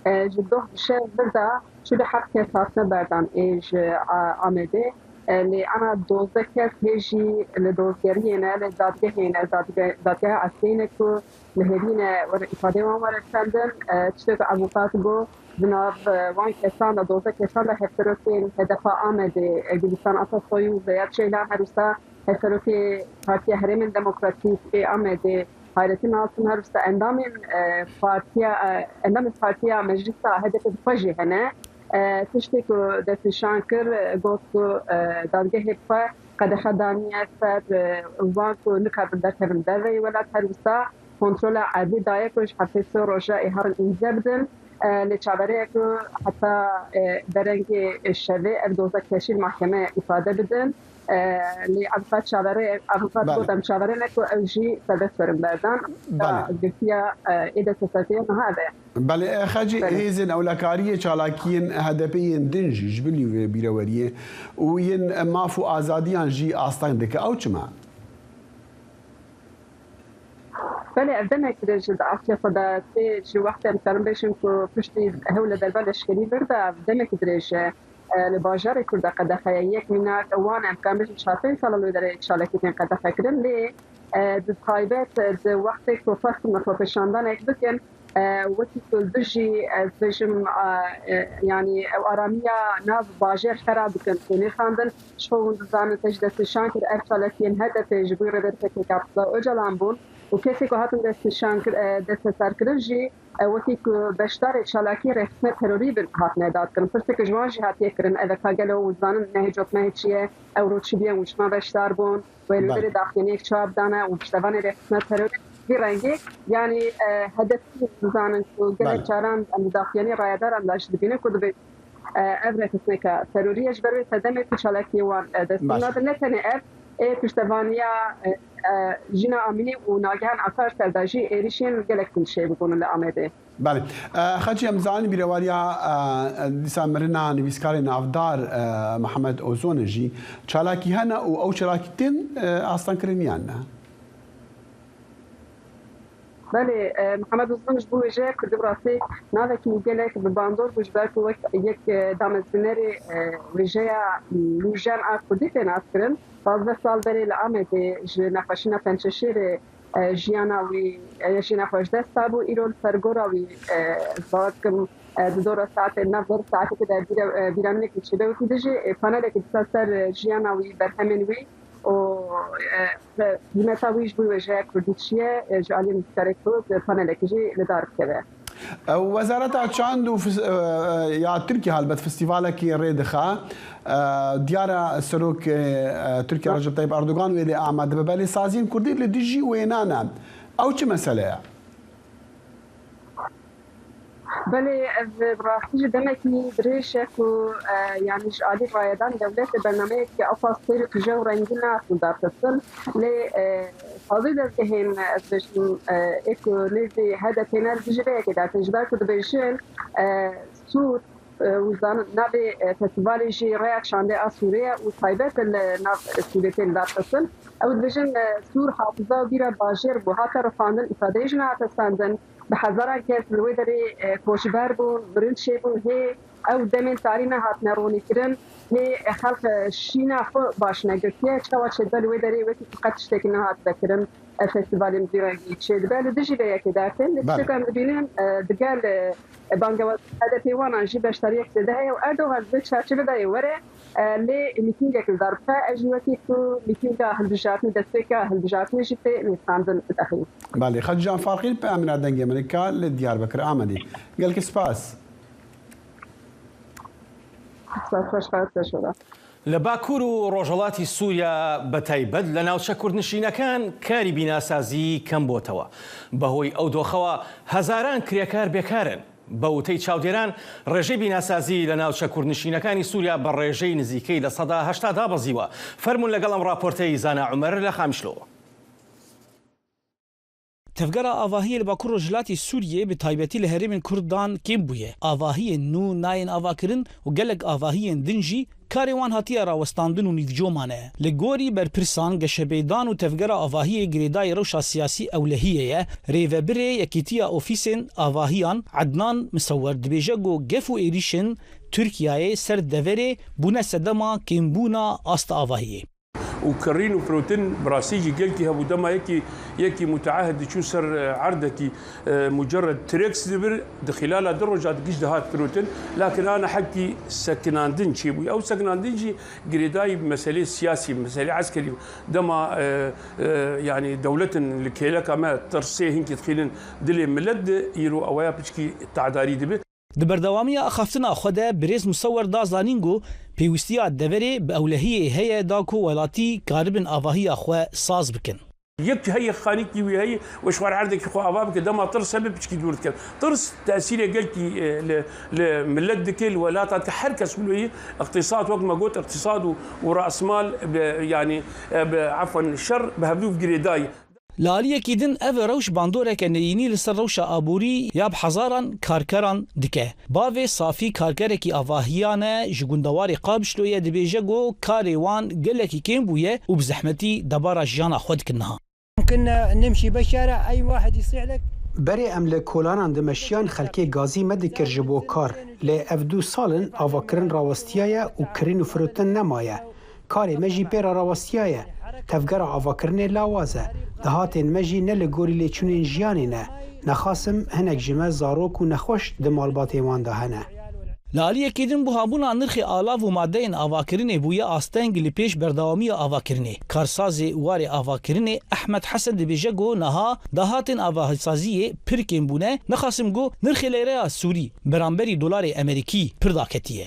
S15: Ji doh bi şev vir de 47 kes hatine berdan ê ji Amedê. Lê ana 12 kes hê jî li dozgeriyê ne, li dadgehê ne, dadgeha eslê ne ku li hêvî ne were îfadeyê wan were stendin. Tiştê ku avûkat got di nav wan kesan de 12 kesan de hevserokên HDP'a Amedê Gulîstan Atasoy û Zeyad Ceylan her wisa hevserokê Partiya Herêmên Demokratîk ê Amedê Hayrettin Altun her wisa endamên partiya endamên partiya Meclisa HDP'ê bi xwe jî hene. Tiştê ku destnîşan kir got ku dadgehê bi xwe qedexe daniye ser wan ku nikaribin derkevin derveyî welat her wisa kontrola edlî daye ku ji heftê sê roja ê herin îmze bidin. Lê çaverê ye ku heta derengê şevê ev doza keşî li mahkemeyê îfade bidin. Lê avûkat çaverê avûkat got em çaverê ne ku ew jî serbest werin berdan. Girtiya ê desteserkiriya niha ev e.
S2: Belê Xecê hêzên ewlekariyê çalakiyên HDP'ê yên din jî ji bilî vê bîreweriyê û yên maf û azadiyan jî asteng dike. Ew çima?
S15: Belê ev demek dirêj di aslê xwe de tê ji wextê em dikarin bêjin ku piştî hewla derba leşkerî vir de ev demekî dirêj e li bajarê Kurd de qedexe ye. Yek mînak wan em dikarin bêjin çarpênc sal li wê derê çalakî tên qedexekirin lê di taybet di wextê ku xwestin xwepêşandanek bikin wekî ku li dijî ez bêjim yanî ew aramiya nav bajêr xera bikin tê nirxandin. Ji xwe hûn dizanin te jî destnîşan kir ev çalakiyên HDP'ê ji bo Rêberê PKK Abdullah Ocalan bûn û kesê ku hatin destnîşan kir desteserkirin jî wekî ku beşdarê çalakiyê rêxistina terorî bin hatine dadkirin. Pirseke ji wan jî hatiye kirin ev e ka gelo hûn dizanin mehê cotmehê çi ye, ew roj çi bûye hûn çima beşdar bûn, wê li wê derê daxuyaniyek çawa bidane û piştevanê rêxistina terorê vî rengî yanî HDP'ê jî dizanin ku gelek caran em di daxuyaniyê rayedaran de jî dibînin ku dibêjin Ev rêxistineke terorî ye ji ber wê sedemê ku çalakiyê wan destûr nade. Ne tenê ev ê piştevaniya Jîna Amînî û Nagihan Akarsel de jî êrîşên gelek tund çêbûbûn li Amedê.
S2: Belê. Xeçî em dizanin bîrewariya dîsa mirina nivîskarê navdar Mihemed Ozon e jî çalakî hene û ew çalakî tên astengkirin yan ne?
S15: Belê, Mihemed Uzun ji bo wêjeya kurdî bi rastî navekî gelek bi bandor bû ji ber ku wek yek damezrînerê wêjeya nûjen a kurdî tê naskirin. 15 sal berê li Amedê ji nexweşîna pençeşêrê jiyana wî jiyana xwe ji dest dabû. Îro li ser gora wî ez bawer dikim di dora saetê nav ber saetekê de bîranînekî çêbe wekî dijî panelekî disa ser jiyana wî berhemên wî û Qîmeta wî ji bo wêjeya kurdî çi ye? Ji aliyê nivîskarê kurd panelekî jî li dar bikeve.
S2: Wezareta Çand û ya Tirkiyê helbet festîvalekê rê dixe. Diyar e Serokê Tirkiye Recep Tayyip Erdogan wê lê amade bibe. Lê saziyên kurdî li dijî wêna ne. Ew çi mesele ye?
S15: Belê ev bi rastî jî demekî dirêj e ku yanî ji alî rayedan dewletê bernameyekî ewqas têr û tije û rengîn nehat lidarxistin. Lê sazî dezgehên ez dibêjim ê ku nêzî HDP'ê ne li dijî vê yekê dertên ji ber ku dibêjin Sûr û zanin navê festîvalê jî Rêya Çandê a Sûrê ye û taybet li nav Sûrê tê lidarxistin. Ew dibêjin Sûr hafiza û bîra bajêr bû hate rixandin îfadeyê jî nehate stendin. Bi hezaran kes li wê derê koçber bûn, mirin çêbûn, hê ew demên tarî nehatine ronîkirin, hê xelk şîna xwe baş negirtiye, çawa çêdibe li wê derê wekî ku qet tiştekî nehatibe kirin ev festîvalên bi vî rengî çêdibe. Li dijî vê yekê dertên. Lê tiştê ku em dibînin digel bangewaziya HDP'ê wanan jî beşdariyek zêde heye û Erdogan di vê çarçovê de yê were Lê mîtîngek li dar bixe, ev jî wekî ku mîtînga hilbijartinê, destpêka hilbijartinê jî tê nivîsandin dixîn.
S2: Belê, Xedîcan Farqîn bi emra Dengê Amerîka li Diyarbekir Amedê. Gelekî spas.
S15: Spas xweş xelat te şoda.
S1: لە باکوور و ڕۆژهەڵاتی سووریا بەتایبەت لە ناوچە کوردنشینەکان کاری بیناسازی کەمبۆتەوە، بەهۆی ئەو دۆخەوە هەزاران کرێکار بێکارن. بە وتەی چاودێران، ڕێژەی بیناسازی لە ناوچە کوردنشینەکانی سووریا بە ڕێژەی نزیکەی 80% دابەزیوە. فەرموون لەگەڵ ئەم ڕاپۆرتەی زانا عومەر لە قامیشلۆوە.
S16: Tevgera avahiyê li Bakur Rojhilatê Sûriyê bi taybetî li herêmên Kurdan kêm bûye. Avahiyên nû nayên avakirin û gelek avahiyên din jî Karê wan hatiye rawestandin û nîvco mane. Li gorî berpirsan geşepêdan û tevgera avahiyê girêdayî rewşa siyasî ewlehiyê ye. Rêvebirê Yekîtiya Ofîsên Avahiyan Ednan Misewer dibêje ku gef û êrîşên Tirkiyeyê ser deverê bûne sedema kêmbûna asta avahiyê.
S17: Û kirrîn û firotin bi rastî jî gelkî hebû. Dema yekî yekî muteahid diçû ser erdekî mucered treks dibir, di xîlala du roja giş dihat firotin. Lakin ana hekî sekinandin çêbû. Ew sekinandin jî girêdayî bi meselê siyasî, bi meselê eskerî bû. Dema yanî dewletin li kêleka me tirsê hinkî dixînin dilê milet de îro eweya piçkî te'darî dibe.
S16: Di berdewamiya axaftina xwe de Birêz Musewer da zanîn ku pêwîstiya deverê bi ewlehiyê heye da ku welatî karibin avahiya xwe saz bikin.
S17: یەک هەیە خانیکی وی هەیە و شوار عەردێکی خۆ ئاوا بکە دەما ترس هەبێ پچکی دوور دکەن ترس تاسیرێ گەلکی لە ملت دکێ لە وەلاتات کە هەر کەس ولوی اقتصاد وەک مە گوت اقتصاد و و راسمال یانی عفوا شەر بە هەڤدوو گرێدای.
S16: لە aliyekî din ev rewş bandoreke neyînî li ser rewşa aborî ya bi hezaran karkeran dike. Bavê Safî karkerekî avahiyan e ji gundewarê Qamişlo ye dibêje ku karê wan gelekî kêm bûye û bi zehmetî debara jiyana xwe dikin niha.
S3: Berê em li kolanan dimeşiyan xelkê gazî me dikir ji bo kar lê ev du sal in avakirin rawestiyaye û kirîn û firotin nemaye. Karê me jî pê re rawestiyaye. Tevgera avakirinê lawaz e. Dahatên me jî ne li gorî lêçûnên jiyanê ne. Nexasim hinek ji me zarok û nexweş di malbatên wan de hene.
S16: Li aliyekî din buhabûna nirxê alav û madeyên avakirinê bûye asteng li pêş berdewamiya avakirinê. Karsazê warê avakirinê Ehmed Hesen dibêje ku niha dahatên avahîsaziyê pir kêm bûne, nexasim ku nirxê lêreya Sûrî beramberî dolarê Amerîkî pir daketiye.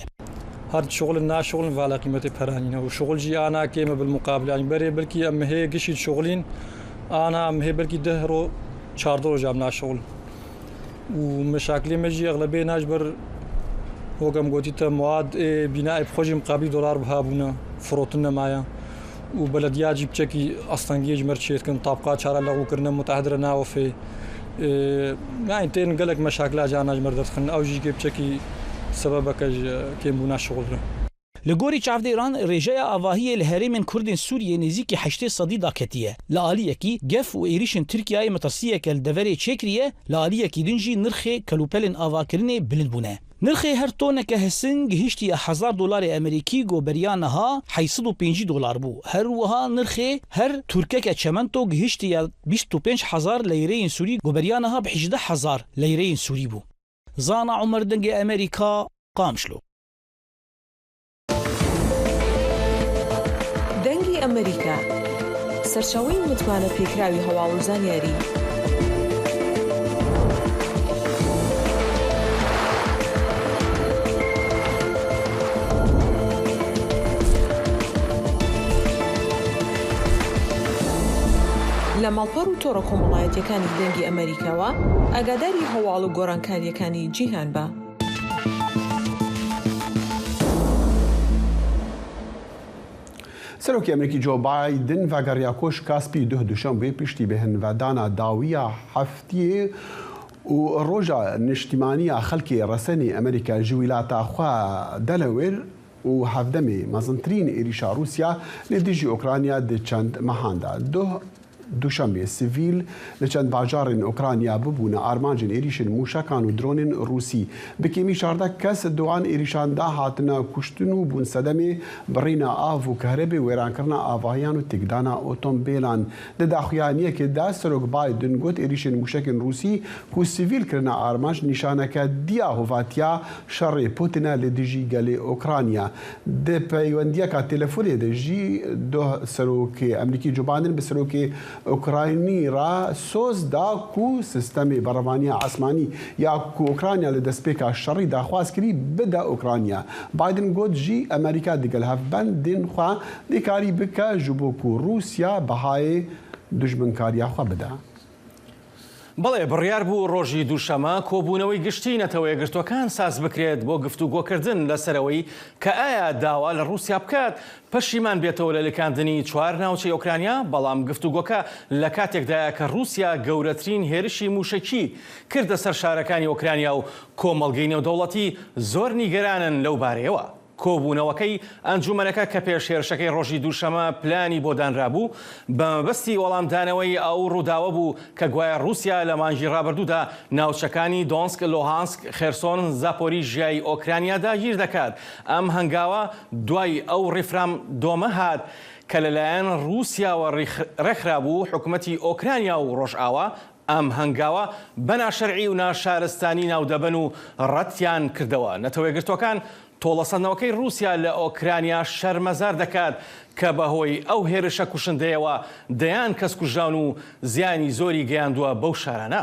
S18: Her dişuxulin naşuxulin vala qîmetê pere nîne û şuxul jî ana kêm e bilmuqabil yanî berê belkî em mehê gişî dişuxulîn ana mehê belkî deh ro çardeh roj em naşuxulin û meşakilê me jî exlebê na ji ber wek em gotî te mewad ê bînayê bi xwe jî miqabilî dolar biha bûne firotin nemaye û belediya jî piçekî astengiyê ji me re çêdikin tabqa çara lexû kirine mutehid re nawefê yanî tên gelek meşakila carna ji me re derdixin ew jî kê piçekî sebebeke ji kêmbûna şixul re.
S16: Li gorî çavdêran rêjeya avahiyê li herêmên Kurdên Sûriyê nêzîkî 80 sedî daketiye. Li aliyekî gef û êrîşên Tirkiyeyê metirsiyeke li deverê çêkiriye, li aliyekî din jî nirxê kelûpelên avakirinê bilind bûne. Nirxê her toneke hesin gihîştiye hezar dolarê Amerîkî ku beriya niha 850 dolar bû. Her wiha nirxê her tûrkeke çemento gihîştiye 25 hezar leyreyên Sûrî ku beriya niha bi 18 hezar leyreyên Sûrî bû. Zana Umer Dengê Amerîka, Qamişlo.
S19: دەنگی ئەمەریکا، سەرچاوەی متمانە پێکراوی هەواڵ و زانیاری. لە ماڵپەڕ و تۆڕە کۆمەڵایەتیەکانی دەنگی ئەمەریکاوە ئاگاداری هەواڵ و گۆڕانکاریەکانی جیهان بە.
S2: سەرۆکی ئەمریکی جۆ بایدن ڤەگەڕیا کۆشکا سپی دوه دوشەنبێ پشتی بێهنڤدانا داویە هەفتیێ و ڕۆژا نیشتیمانیا خەلکێ ڕەسەنی ئەمریکا ژ ویلاتا خوە دەلەوێر و هەڤدەمێ مەزنترین ئێریشا ڕووسیا ل دژی ئۆکرانیا د چەند مەهاندا دوه دوشەنبێ سڤیل لە چەند باجارên ئۆکرانیا ببوونە ئارمانجên êrîşên mûşekan û dronên Rûsî. Bi kêmî 14 kes di wan êrîşan da hatine kuştin û bûn sedemê birîna av û kehrebê wêrankirina avahiyan û têkdana otombêlan. Di daxuyaniyekê de Serok Biden got êrîşên mûşekên Rûsî ku sivîl kirine armanc nîşaneke diya hovatiya şerê Putin e li dijî gelê Okranya. Di peywendiyeka telefonê de jî doh Serokê Amerîkî Joe Biden bi Serokê Ukraynî re soz da ku sistemê berevaniya esmanî ya ku Ukrayna li destpêka şerî daxwaz kirî bide Ukrayna. Biden got jî Amerîka digel hevbendên xwe dê bike ji bo ku Rûsya bihayê dijminkariya xwe bide.
S1: بەڵێ بڕیار بوو ڕۆژی دووشەمە کۆبوونەوەی گشتی نەتەوە یەکگرتووەکان ساز بکرێت بۆ گفتوگۆکردن لەسەرەوەی کە ئایا داوا لە ڕووسیا بکات پەشیمان بێتەوە لە لکاندنی چوار ناوچەی ئۆکرانیا بەڵام گفتوگۆکە لە کاتێکدایە کە ڕووسیا گەورەترین هێرشی موشکی کردە سەر شارەکانی ئۆکرانیا و کۆمەڵگەی نێودەوڵەتی زۆر نیگەرانن لەو بارەیەوە. کۆبوونەوەکەی ئەنجومەنەکە کە پێش هێرشەکەی ڕۆژی دووشەمە پلانی بۆ دانرابوو بە مەبەستی وەڵامدانەوەی ئەو ڕووداوە بوو کە گوایە ڕووسیا لە مانگی ڕابردوودا ناوچەکانی دۆنسک، لۆهانسک، خێرسۆن، زاپۆریژیای ئۆکرانیا داگیر دەکات. ئەم هەنگاوە دوای ئەو ڕیفراندۆمە هات کە لەلایەن ڕووسیاوە ڕێکخرابوو، حکومەتی ئۆکرانیا و ڕۆژئاوا ئەم هەنگاوە بە ناشەرعی و ناشارستانی ناودەبەن و ڕەتیان کردەوە. نەتەوە یەکگرتووەکان تۆڵەسەندنەوەکەی ڕووسیا لە ئۆکرانیا شەرمەزار دەکات کە بەهۆی ئەو هێرشە کوشندەیەوە دەیان کەس کوژراون و زیانی زۆری گەیاندووە بەو شارانە.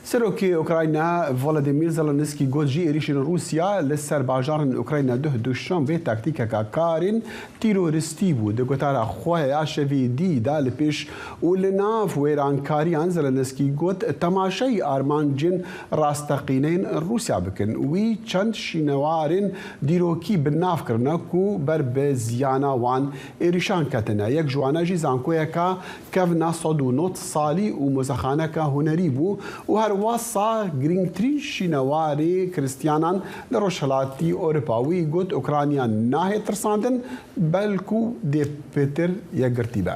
S2: Serokê Ukrayna Volodymyr Zelensky got jî êrîşên Rûsya li ser bajarên Ukrayna duh duşanbê taktîkeka karên tîroristî bû. Di gotara xwe ya şevê dî de li pêş û li nav wêrankariyan Zelensky got temaşeyî armancên rasteqîneyên Rûsya bikin. Wî çend şînewarên dîrokî bi nav kirine ku ber bi ziyana wan êrîşan ketine. Yek ji wan jî zankoyeka Kevna 190 salî û mozexaneke hunerî bû û her wasa girîngtirîn şînewarê Krîstiyanan li Rojhilatî Ewropa. Wî got Ukrayna nahê tirsandin belku dê pêtir yekgirtî be.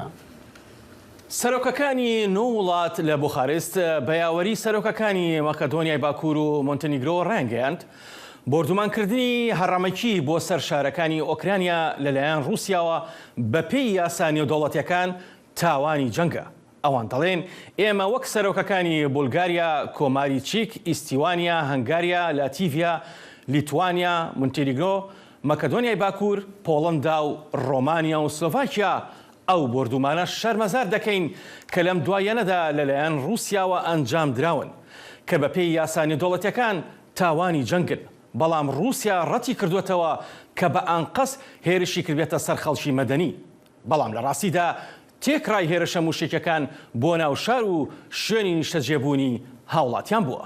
S1: Serokەکانی نۆ وڵات لە بوخارست بە یاوەری سەرۆکەکانی مەکەدۆنیای باکوور و مۆنتەنیگرۆ ڕایانگەیاند، بۆردومانکردنی هەڕەمەکی بۆ سەر شارەکانی ئۆکرانیا لەلایەن ڕووسیاوە بەپێی یاسا نێودەوڵەتیەکان تاوانی جەنگە. ئەوان دەڵێن ئێمە وەک سەرۆکەکانی بولگاریا، کۆماری چیک، ئیستیوانیا، هەنگاریا، لاتیڤیا، لیتوانیا، مونتینیگرۆ، مەکەدۆنیای باکوور، پۆڵەندا و ڕۆمانیا و سلۆڤاکیا ئەو بۆردومانە شەرمەزار دەکەین کە لەم دواییانەدا لەلایەن ڕووسیاوە ئەنجامدراون کە بەپێی یاسا نێودەوڵەتیەکان تاوانی جەنگن، بەڵام ڕووسیا ڕەتی کردووەتەوە کە بە ئانقەست هێرشی کردبێتە سەر خەڵکی مەدەنی، بەڵام لە ڕاستیدا تێکڕای هێرشە مووشەکیەکان بۆ ناو شار و شوێنی نیشتەجێبوونی هاوڵاتیان بووە.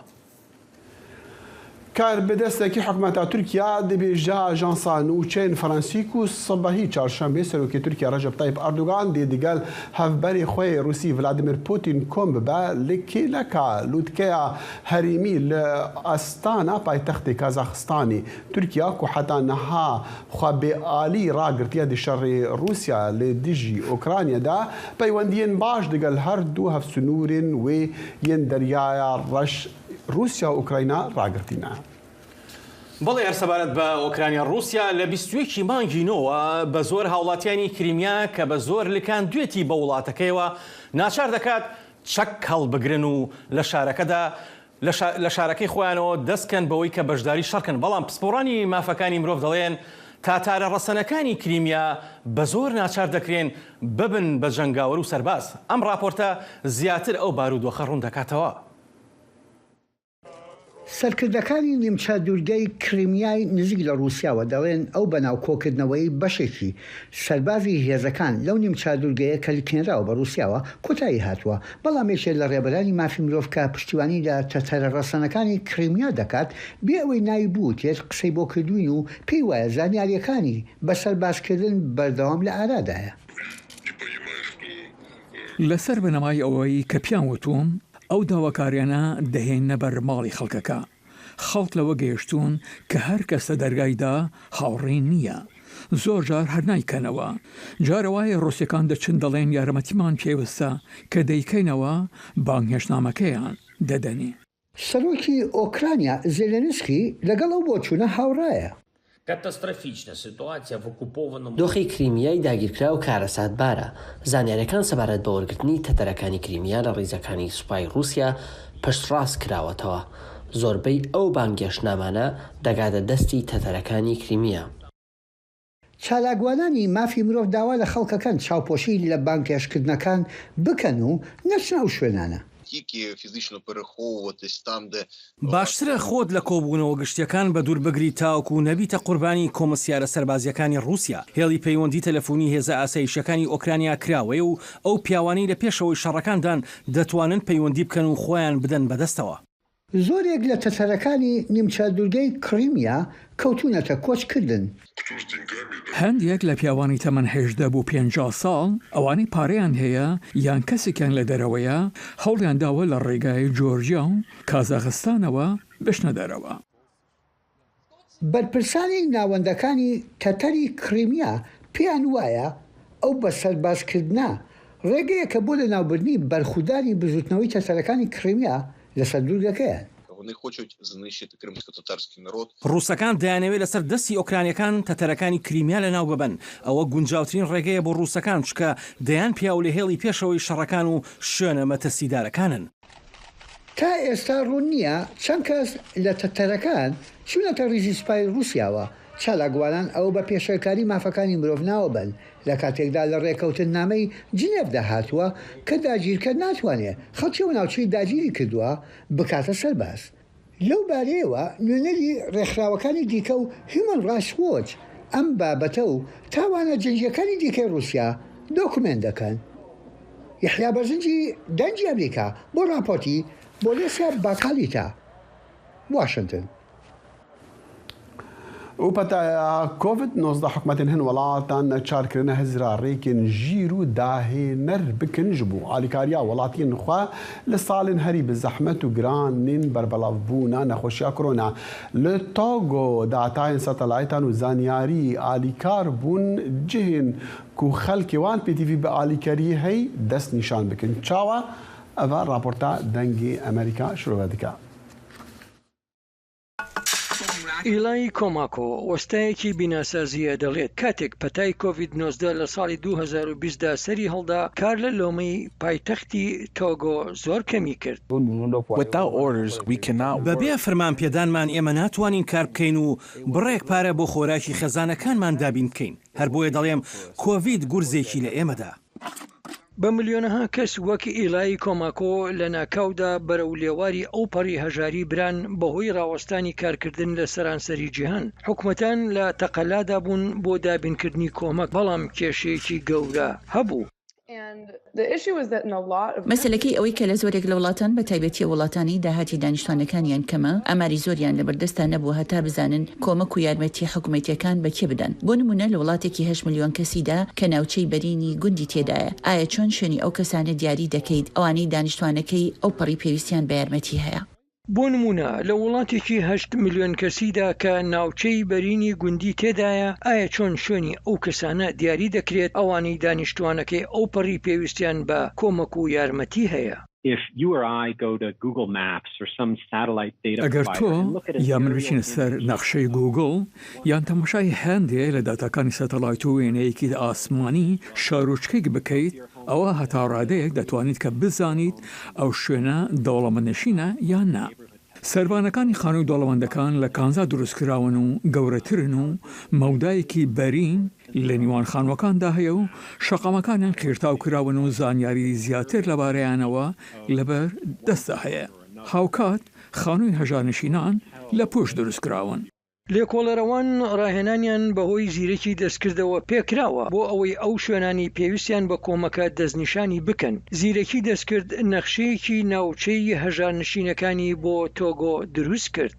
S2: کاربەدەستێکی حکومەتا تورکیا دبێژە ئاژانسا نوچەیên فەرەنسی ku sibehî çarşembê Serokê Tirkiye Recep Tayyip Erdogan dê digel hevberê xwe yê Rûsî Vladimir Putin kom bibe li kêleka lûtkeya herêmî li Astana paytextê Kazaxistanê. Tirkiya ku heta niha xwe bêalî ragirtiye di şerê Rûsya li dijî Ukrayna de peywendiyên baş digel her du hevsinûrên wê yên Deryaya Reş Rûsya û Ukrayna ragirtîne.
S1: بەڵێ هەر سەبارەت بە ئۆکرانیا ڕووسیا لە 21 ی مانگی نۆوە بە زۆر هاوڵاتیانی کریمیا کە بە زۆر لکاندوێتی بە وڵاتەکەیەوە ناچار دەکات چەک هەڵبگرن و لە شارەکەدا لە شارەکەی خۆیانەوە دەست کەن بەوەی کە بەشداری شەڕ کەن بەڵام پسپۆڕانی مافەکانی مرۆڤ دەڵێن تاتارە ڕەسەنەکانی کریمیا بە زۆر ناچار دەکرێن ببن بە جەنگاوەر و سەرباز ئەم ڕاپۆرتە زیاتر ئەو بارودۆخە ڕوون دەکاتەوە.
S20: سەرکردەکانی نیمچە دوورگەی کریمیای نزیک لە ڕووسیاوە دەڵێن ئەو بەناو کۆکردنەوەی بەشێکی سەربازی هێزەکان لەو نیمچە دوورگەیە کە لکێنراوە بە ڕووسیاوە کۆتایی هاتووە، بەڵام یەکێ لە ڕێبەرانی مافی مرۆڤ کە پشتیوانی لە تەتەرە ڕەسەنەکانی کریمیا دەکات بێ ئەوەی ناوی بوترێت قسەی بۆ کردووین و پێی وایە زانیارییەکانی بە سەربازکردن بەردەوام لە ئارادایە.
S21: لەسەر بنەمای ئەوەی کە پیان وتووم، ئەو داواکاریانە دەهێننە بەر ماڵی خەڵکەکە. خەڵک لەوە گەیشتوون کە هەر کەس لە دەرگای دا هاوڕێ نییە. زۆر جار هەر نایکەنەوە. جارە وایە ڕووسەکان دەچن دەڵێن یارمەتیمان پێوستە، کە دەیکەنەوە بانگهێشتنامەکەیان دەدەنێ.
S20: سەرۆکی ئۆکرانیا زێلێنسکی لەگەڵ ئەو بۆچوونە هاوڕایە.
S12: دۆخی کریمیای داگیرکراو کارەساتبارە، زانیارییەکان سەبارەت بە وەرگرتنی تەتەرەکانی کریمیا لە ڕیزەکانی سوپای ڕووسیا پشتڕاست کراوەتەوە، زۆربەی ئەو بانگهێشتنامانە دەگاتە دەستی تەتەرەکانی کریمیا.
S20: چالاکوانانی مافی مرۆڤ داوا لە خەڵک ئەکەن چاوپۆشی لە بانگهێشتکردنەکان بکەن و نەچنە ئەو شوێنانە.
S1: باشترە خۆت لە کۆبوونەوە گشتیەکان بەدوور بگریت تاوەکو نەبیتە قوربانی کۆمسیارە سەربازیەکانی ڕووسیا. هێڵی پەیوەندی تەلەفونی هێزە ئاسایشیەکانی ئۆکرانیا کراوەیە و ئەو پیاوانەی لە پێشەوەی شەڕەکاندان دەتوانن پەیوەندی بکەن و خۆیان بدەن بەدەستەوە.
S20: زۆرێک لە تەتەرەکانی نیمچە دوورگەی کریمیا کەوتوونەتە کۆچکردن.
S21: هەندێک لە پیاوانی تەمەن 18 بۆ 50 ساڵ، ئەوانەی پارەیان هەیە یان کەسێکیان لە دەرەوەیە، هەوڵیان داوە لە ڕێگای جۆرجیا و کازاخستانەوە بچنە دەرەوە.
S20: بەرپرسانی ناوەندەکانی تەتەری کریمیا پێیان وایە ئەو بە سەربازکردنە ڕێگەیەکە بۆ لەناوبردنی بەرخودانی بزوتنەوەی تەتەرەکانی کریمیا لەسەر دوورگەکەیان.
S1: ڕووسەکان دەیانەوێت لەسەر دەستی ئۆکرانیەکان تەتەرەکانی کریمیا لەناو ببەن، ئەوە گونجاوترین ڕێگەیە بۆ ڕووسەکان چونکە دەیان پیاو لە هێڵی پێشەوەی شەڕەکان و شوێنە مەترسیدارەکانن.
S20: تا ئێستا ڕوون نییە چەند کەس لە تەتەرەکان چوونەتە ڕیزی سوپای ڕووسیاوە. چالاکوانان ئەوە بە پێشێلکاری مافەکانی مرۆڤ ناوەبەن، لە کاتێکدا لە ڕێکەوتننامەی جنێڤدا هاتووە کە داگیرکەر ناتوانێ خەڵکی ئەو ناوچەی داگیری کردووە بکاتە سەرباز. لەو بارەیەوە نوێنەری ڕێکخراوەکانی دیکە و هیومەن ڕایتس وۆچ ئەم بابەتە و تاوانە جەنگییەکانی دیکەی ڕووسیا دۆکومێنت دەکەن. یەحیا بەرزنجی، دەنگی ئەمریکا، بۆ ڕاپۆرتی بۆلێسیا باکالیتا، واشنتن.
S2: و پەتایا کۆڤید 19 حکومەتên hin welatan neçar kirine hizra rêkên jîr û dahêner bikin ji bo alîkariya welatiyên xwe li salên herî bi zehmet û giran ên berbelavbûna nexweşiya korona. Li Togo datayên satelaytan û zanyarî alîkar bûn cihên ku xelkê wan pêdivî bi alîkariyê hey dest nîşan bikin. Çawa? Eva raporta Dengê Amerîka şirove dike.
S4: ئیلای کۆماکۆ، وەستایەکی بیناسازییە دەڵێت، کاتێک پەتای کۆڤید 19 لە ساڵی 2020 دا سەری هەڵدا، کار لە لۆمەی پایتەختی تۆگۆ زۆر کەمی کرد.
S1: بەبێ فرمان پێدانمان ئێمە ناتوانین کار بکەین و بڕێک پارە بۆ خۆراکی خێزانەکانمان دابین بکەین، هەر بۆیە دەڵێم کۆڤید گورزێکی لە ئێمە دا.
S4: بە ملیۆنەها کەس وەک ئیلای کۆماکۆ لەناکاودا بەرەو لێواری ئەوپەڕی هەژاری بران بەهۆی ڕاوەستانی کارکردن لە سەرانسەری جیهان. حکومەتان لە تەقەلادا بوون بۆ دابینکردنی کۆمەک، بەڵام کێشەیەکی گەورە هەبوو.
S11: مەسەلەکەی ئەوەی کە لە زۆرێک لە وڵاتان بە تایبەتی ئەو وڵاتانەی داهاتی دانیشتوانەکانیان کەمە ئاماری زۆریان لەبەردەستا نەبووە هەتا بزانن کۆمەک و یارمەتیە حکومەتیەکان بە کێ بدەن بۆ نمونە لە وڵاتێکی هەشت ملیۆن کەسیدا کە ناوچەی بەرینی گوندی تێدایە ئایا چۆن شوێنی ئەو کەسانە دیاری دەکەیت ئەوانەی دانیشتوانەکەی ئەوپەڕی پێویستیان بە یارمەتی هەیە؟
S4: بۆ نموونە لە وڵاتێکی هەشت ملیۆن کەسیدا کە ناوچەی بەرینی گوندی تێدایە، ئایا چۆن شوێنی ئەو کەسانە دیاری دەکرێت ئەوانەی دانیشتووانەکەی ئەوپەڕی پێویستیان بە کۆمەک و یارمەتی هەیە؟
S21: ئەگەر تۆ یا من بچینە سەر نەخشەی گووگڵ یان تەماشای هەندێ لە داتاکانی سەتەلایت و وێنەیەکی ئاسمانی شارۆچکەیەک بکەیت، ئەوا هەتا ڕادەیەک دەتوانیت کە بزانیت ئەو شوێنە دەوڵەمەندنشینە یان نا. سەربانەکانی خانووی دەوڵەمەندەکان لە کانزا دروستکراون و گەورەترن و مەودایەکی بەرین لە نیوان خانووەکاندا هەیە و شەقامەکانیان قیرتاو کراون و زانیاری زیاتر لەبارەیانەوە لەبەر دەستدا هەیە. هاوکات خانووی هەژارنشینان لە پوش دروستکراون.
S4: لێکۆڵەرەوان ڕاهێنانیان بەهۆی زیرەکی دەستکردەوە پێکراوە بۆ ئەوەی ئەو شوێنانەی پێویستیان بە کۆمەکە دەستنیشانی بکەن. زیرەکی دەستکرد نەخشەیەکی ناوچەی هەژارنشینەکانی بۆ تۆگۆ دروستکرد.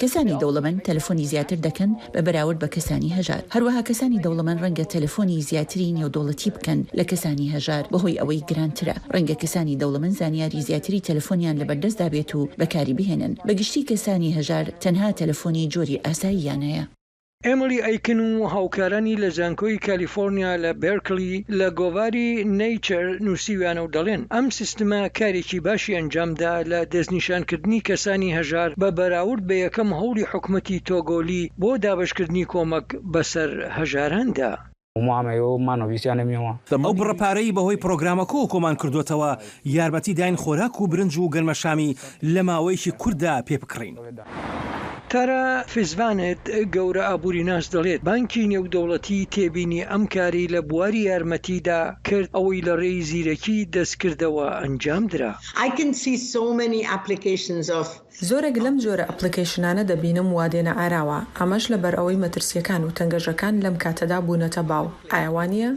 S11: کەسانی دەوڵەمەند تەلەفۆنی زیاتر دەکەن بە بەراورد بە کەسانی هەژار. هەروەها کەسانی دەوڵەمەند ڕەنگە تەلەفۆنی زیاتری نێودەوڵەتی بکەن لە کەسانی هەژار بەهۆی ئەوەی گرانترە. ڕەنگە کەسانی دەوڵەمەند زانیاری زیاتری تەلەفۆنیان لەبەردەستدا بێت و بەکاری بهێنن. بە گشتی کەسانی هەژار تەنها تەلەفۆنی جۆری ئاساییان هەیە.
S4: ئێملی ئەیکن و هاوکارانی لە زانکۆی کالیفۆرنیا لە بێرکلی لە گۆڤاری نەیچەر نووسیویانە و دەڵێن، ئەم سیستمە کارێکی باشی ئەنجامدا لە دەستنیشانکردنی کەسانی هەژار بە بەراورد بە یەکەم هەوڵی حکومەتی تۆگۆلی بۆ دابەشکردنی کۆمەک بەسەر هەژاراندا.
S1: ئەو بڕە پارەی بەهۆی پڕۆگرامەکەوە کۆمان کردۆتەوە یارمەتی داین خۆراک و برنج و گەنمەشامی لە ماوەیەکی کورتدا پێ بکڕین.
S4: تارا فیزڤانێت، گەورە ئابووریناس دەڵێت، بانکی نێودەوڵەتی تێبینی ئەم کارەی لە بواری یارمەتیدا کرد ئەوەی لە ڕێی زیرەکی دەستکردەوە ئەنجامدرا.
S19: زۆرێک لەم جۆرە ئەپڵیکەیشنانە دەبینم وا دێنە ئاراوە، ئەمەش لەبەرئەوەی مەترسییەکان و تەنگەژەکان لەم کاتەدا بوونەتە باو، ئایا وا نییە؟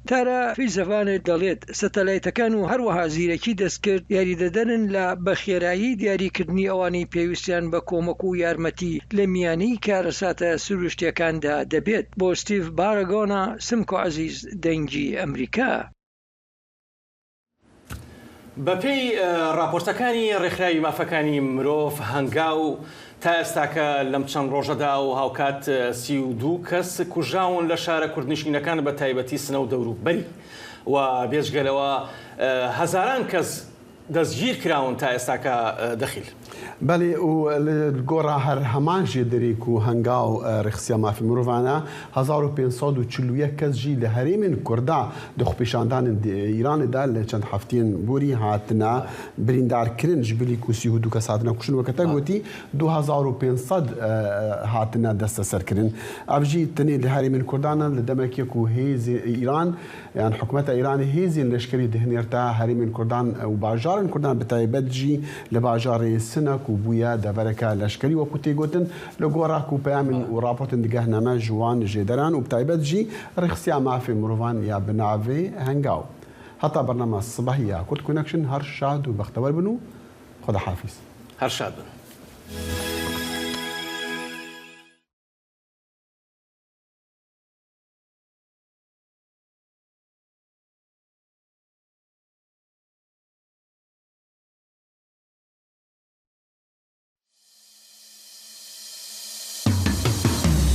S4: تارا فیزەڤانێت دەڵێت، سەتەلایتەکان و هەروەها زیرەکی دەستکرد یاریدەدەرن لە بە خێرایی دیاریکردنی ئەوانەی پێویستیان بە کۆمەک و یارمەتی لە میانەی کارەساتە سروشتییەکاندا دەبێت. بۆ ستیڤ باراگۆنا، سمکۆ عەزیز، دەنگی ئەمریکا.
S1: بەپێی ڕاپۆرتەکانی ڕێکخراوی مافەکانی مرۆڤ هەنگاو، تا ئێستاکە لەم چەند ڕۆژەدا و هاوکات 32 کەس کوژراون لە شارە کوردنشینەکان بە تایبەتی سنە و دەوروبەری و بێجگە لەوە هەزاران کەس. دەستگیر کراون تا ئێستاکە دەخیل؟
S2: بەلی و لە گۆرا هەر هەمان ژێدەری کو هەنگاو رێخسیا مافی مرۆڤانە 1541 کەس ژی لە هەرێمێن کوردا di xwepêşandanên Îranê de li çend hefteyên borî hatine birîndarkirin ji bilî ku 32 kes hatine kuştin weke te gotî 2500 hatine desteserkirin. Ev jî tenê li herêmên Kurdan e li demekê ku hêzên Îran yan hikûmeta Îranê hêzên leşkerî dihinêrte herêmên Kurdan û bajarên Kurdan bi taybet jî li bajarê Sine ku bûye devereke leşkerî wekû tê gotin li gora ku peyamên û raportên digehne me ji wan jêderan û bi taybet jî rêxistiya mafê mirovan ya bi navê Hengaw. Heta bernama sibehî ya Kurd Connection her şad û bextewer bin û Xweda hafîz.
S1: Her şad bin.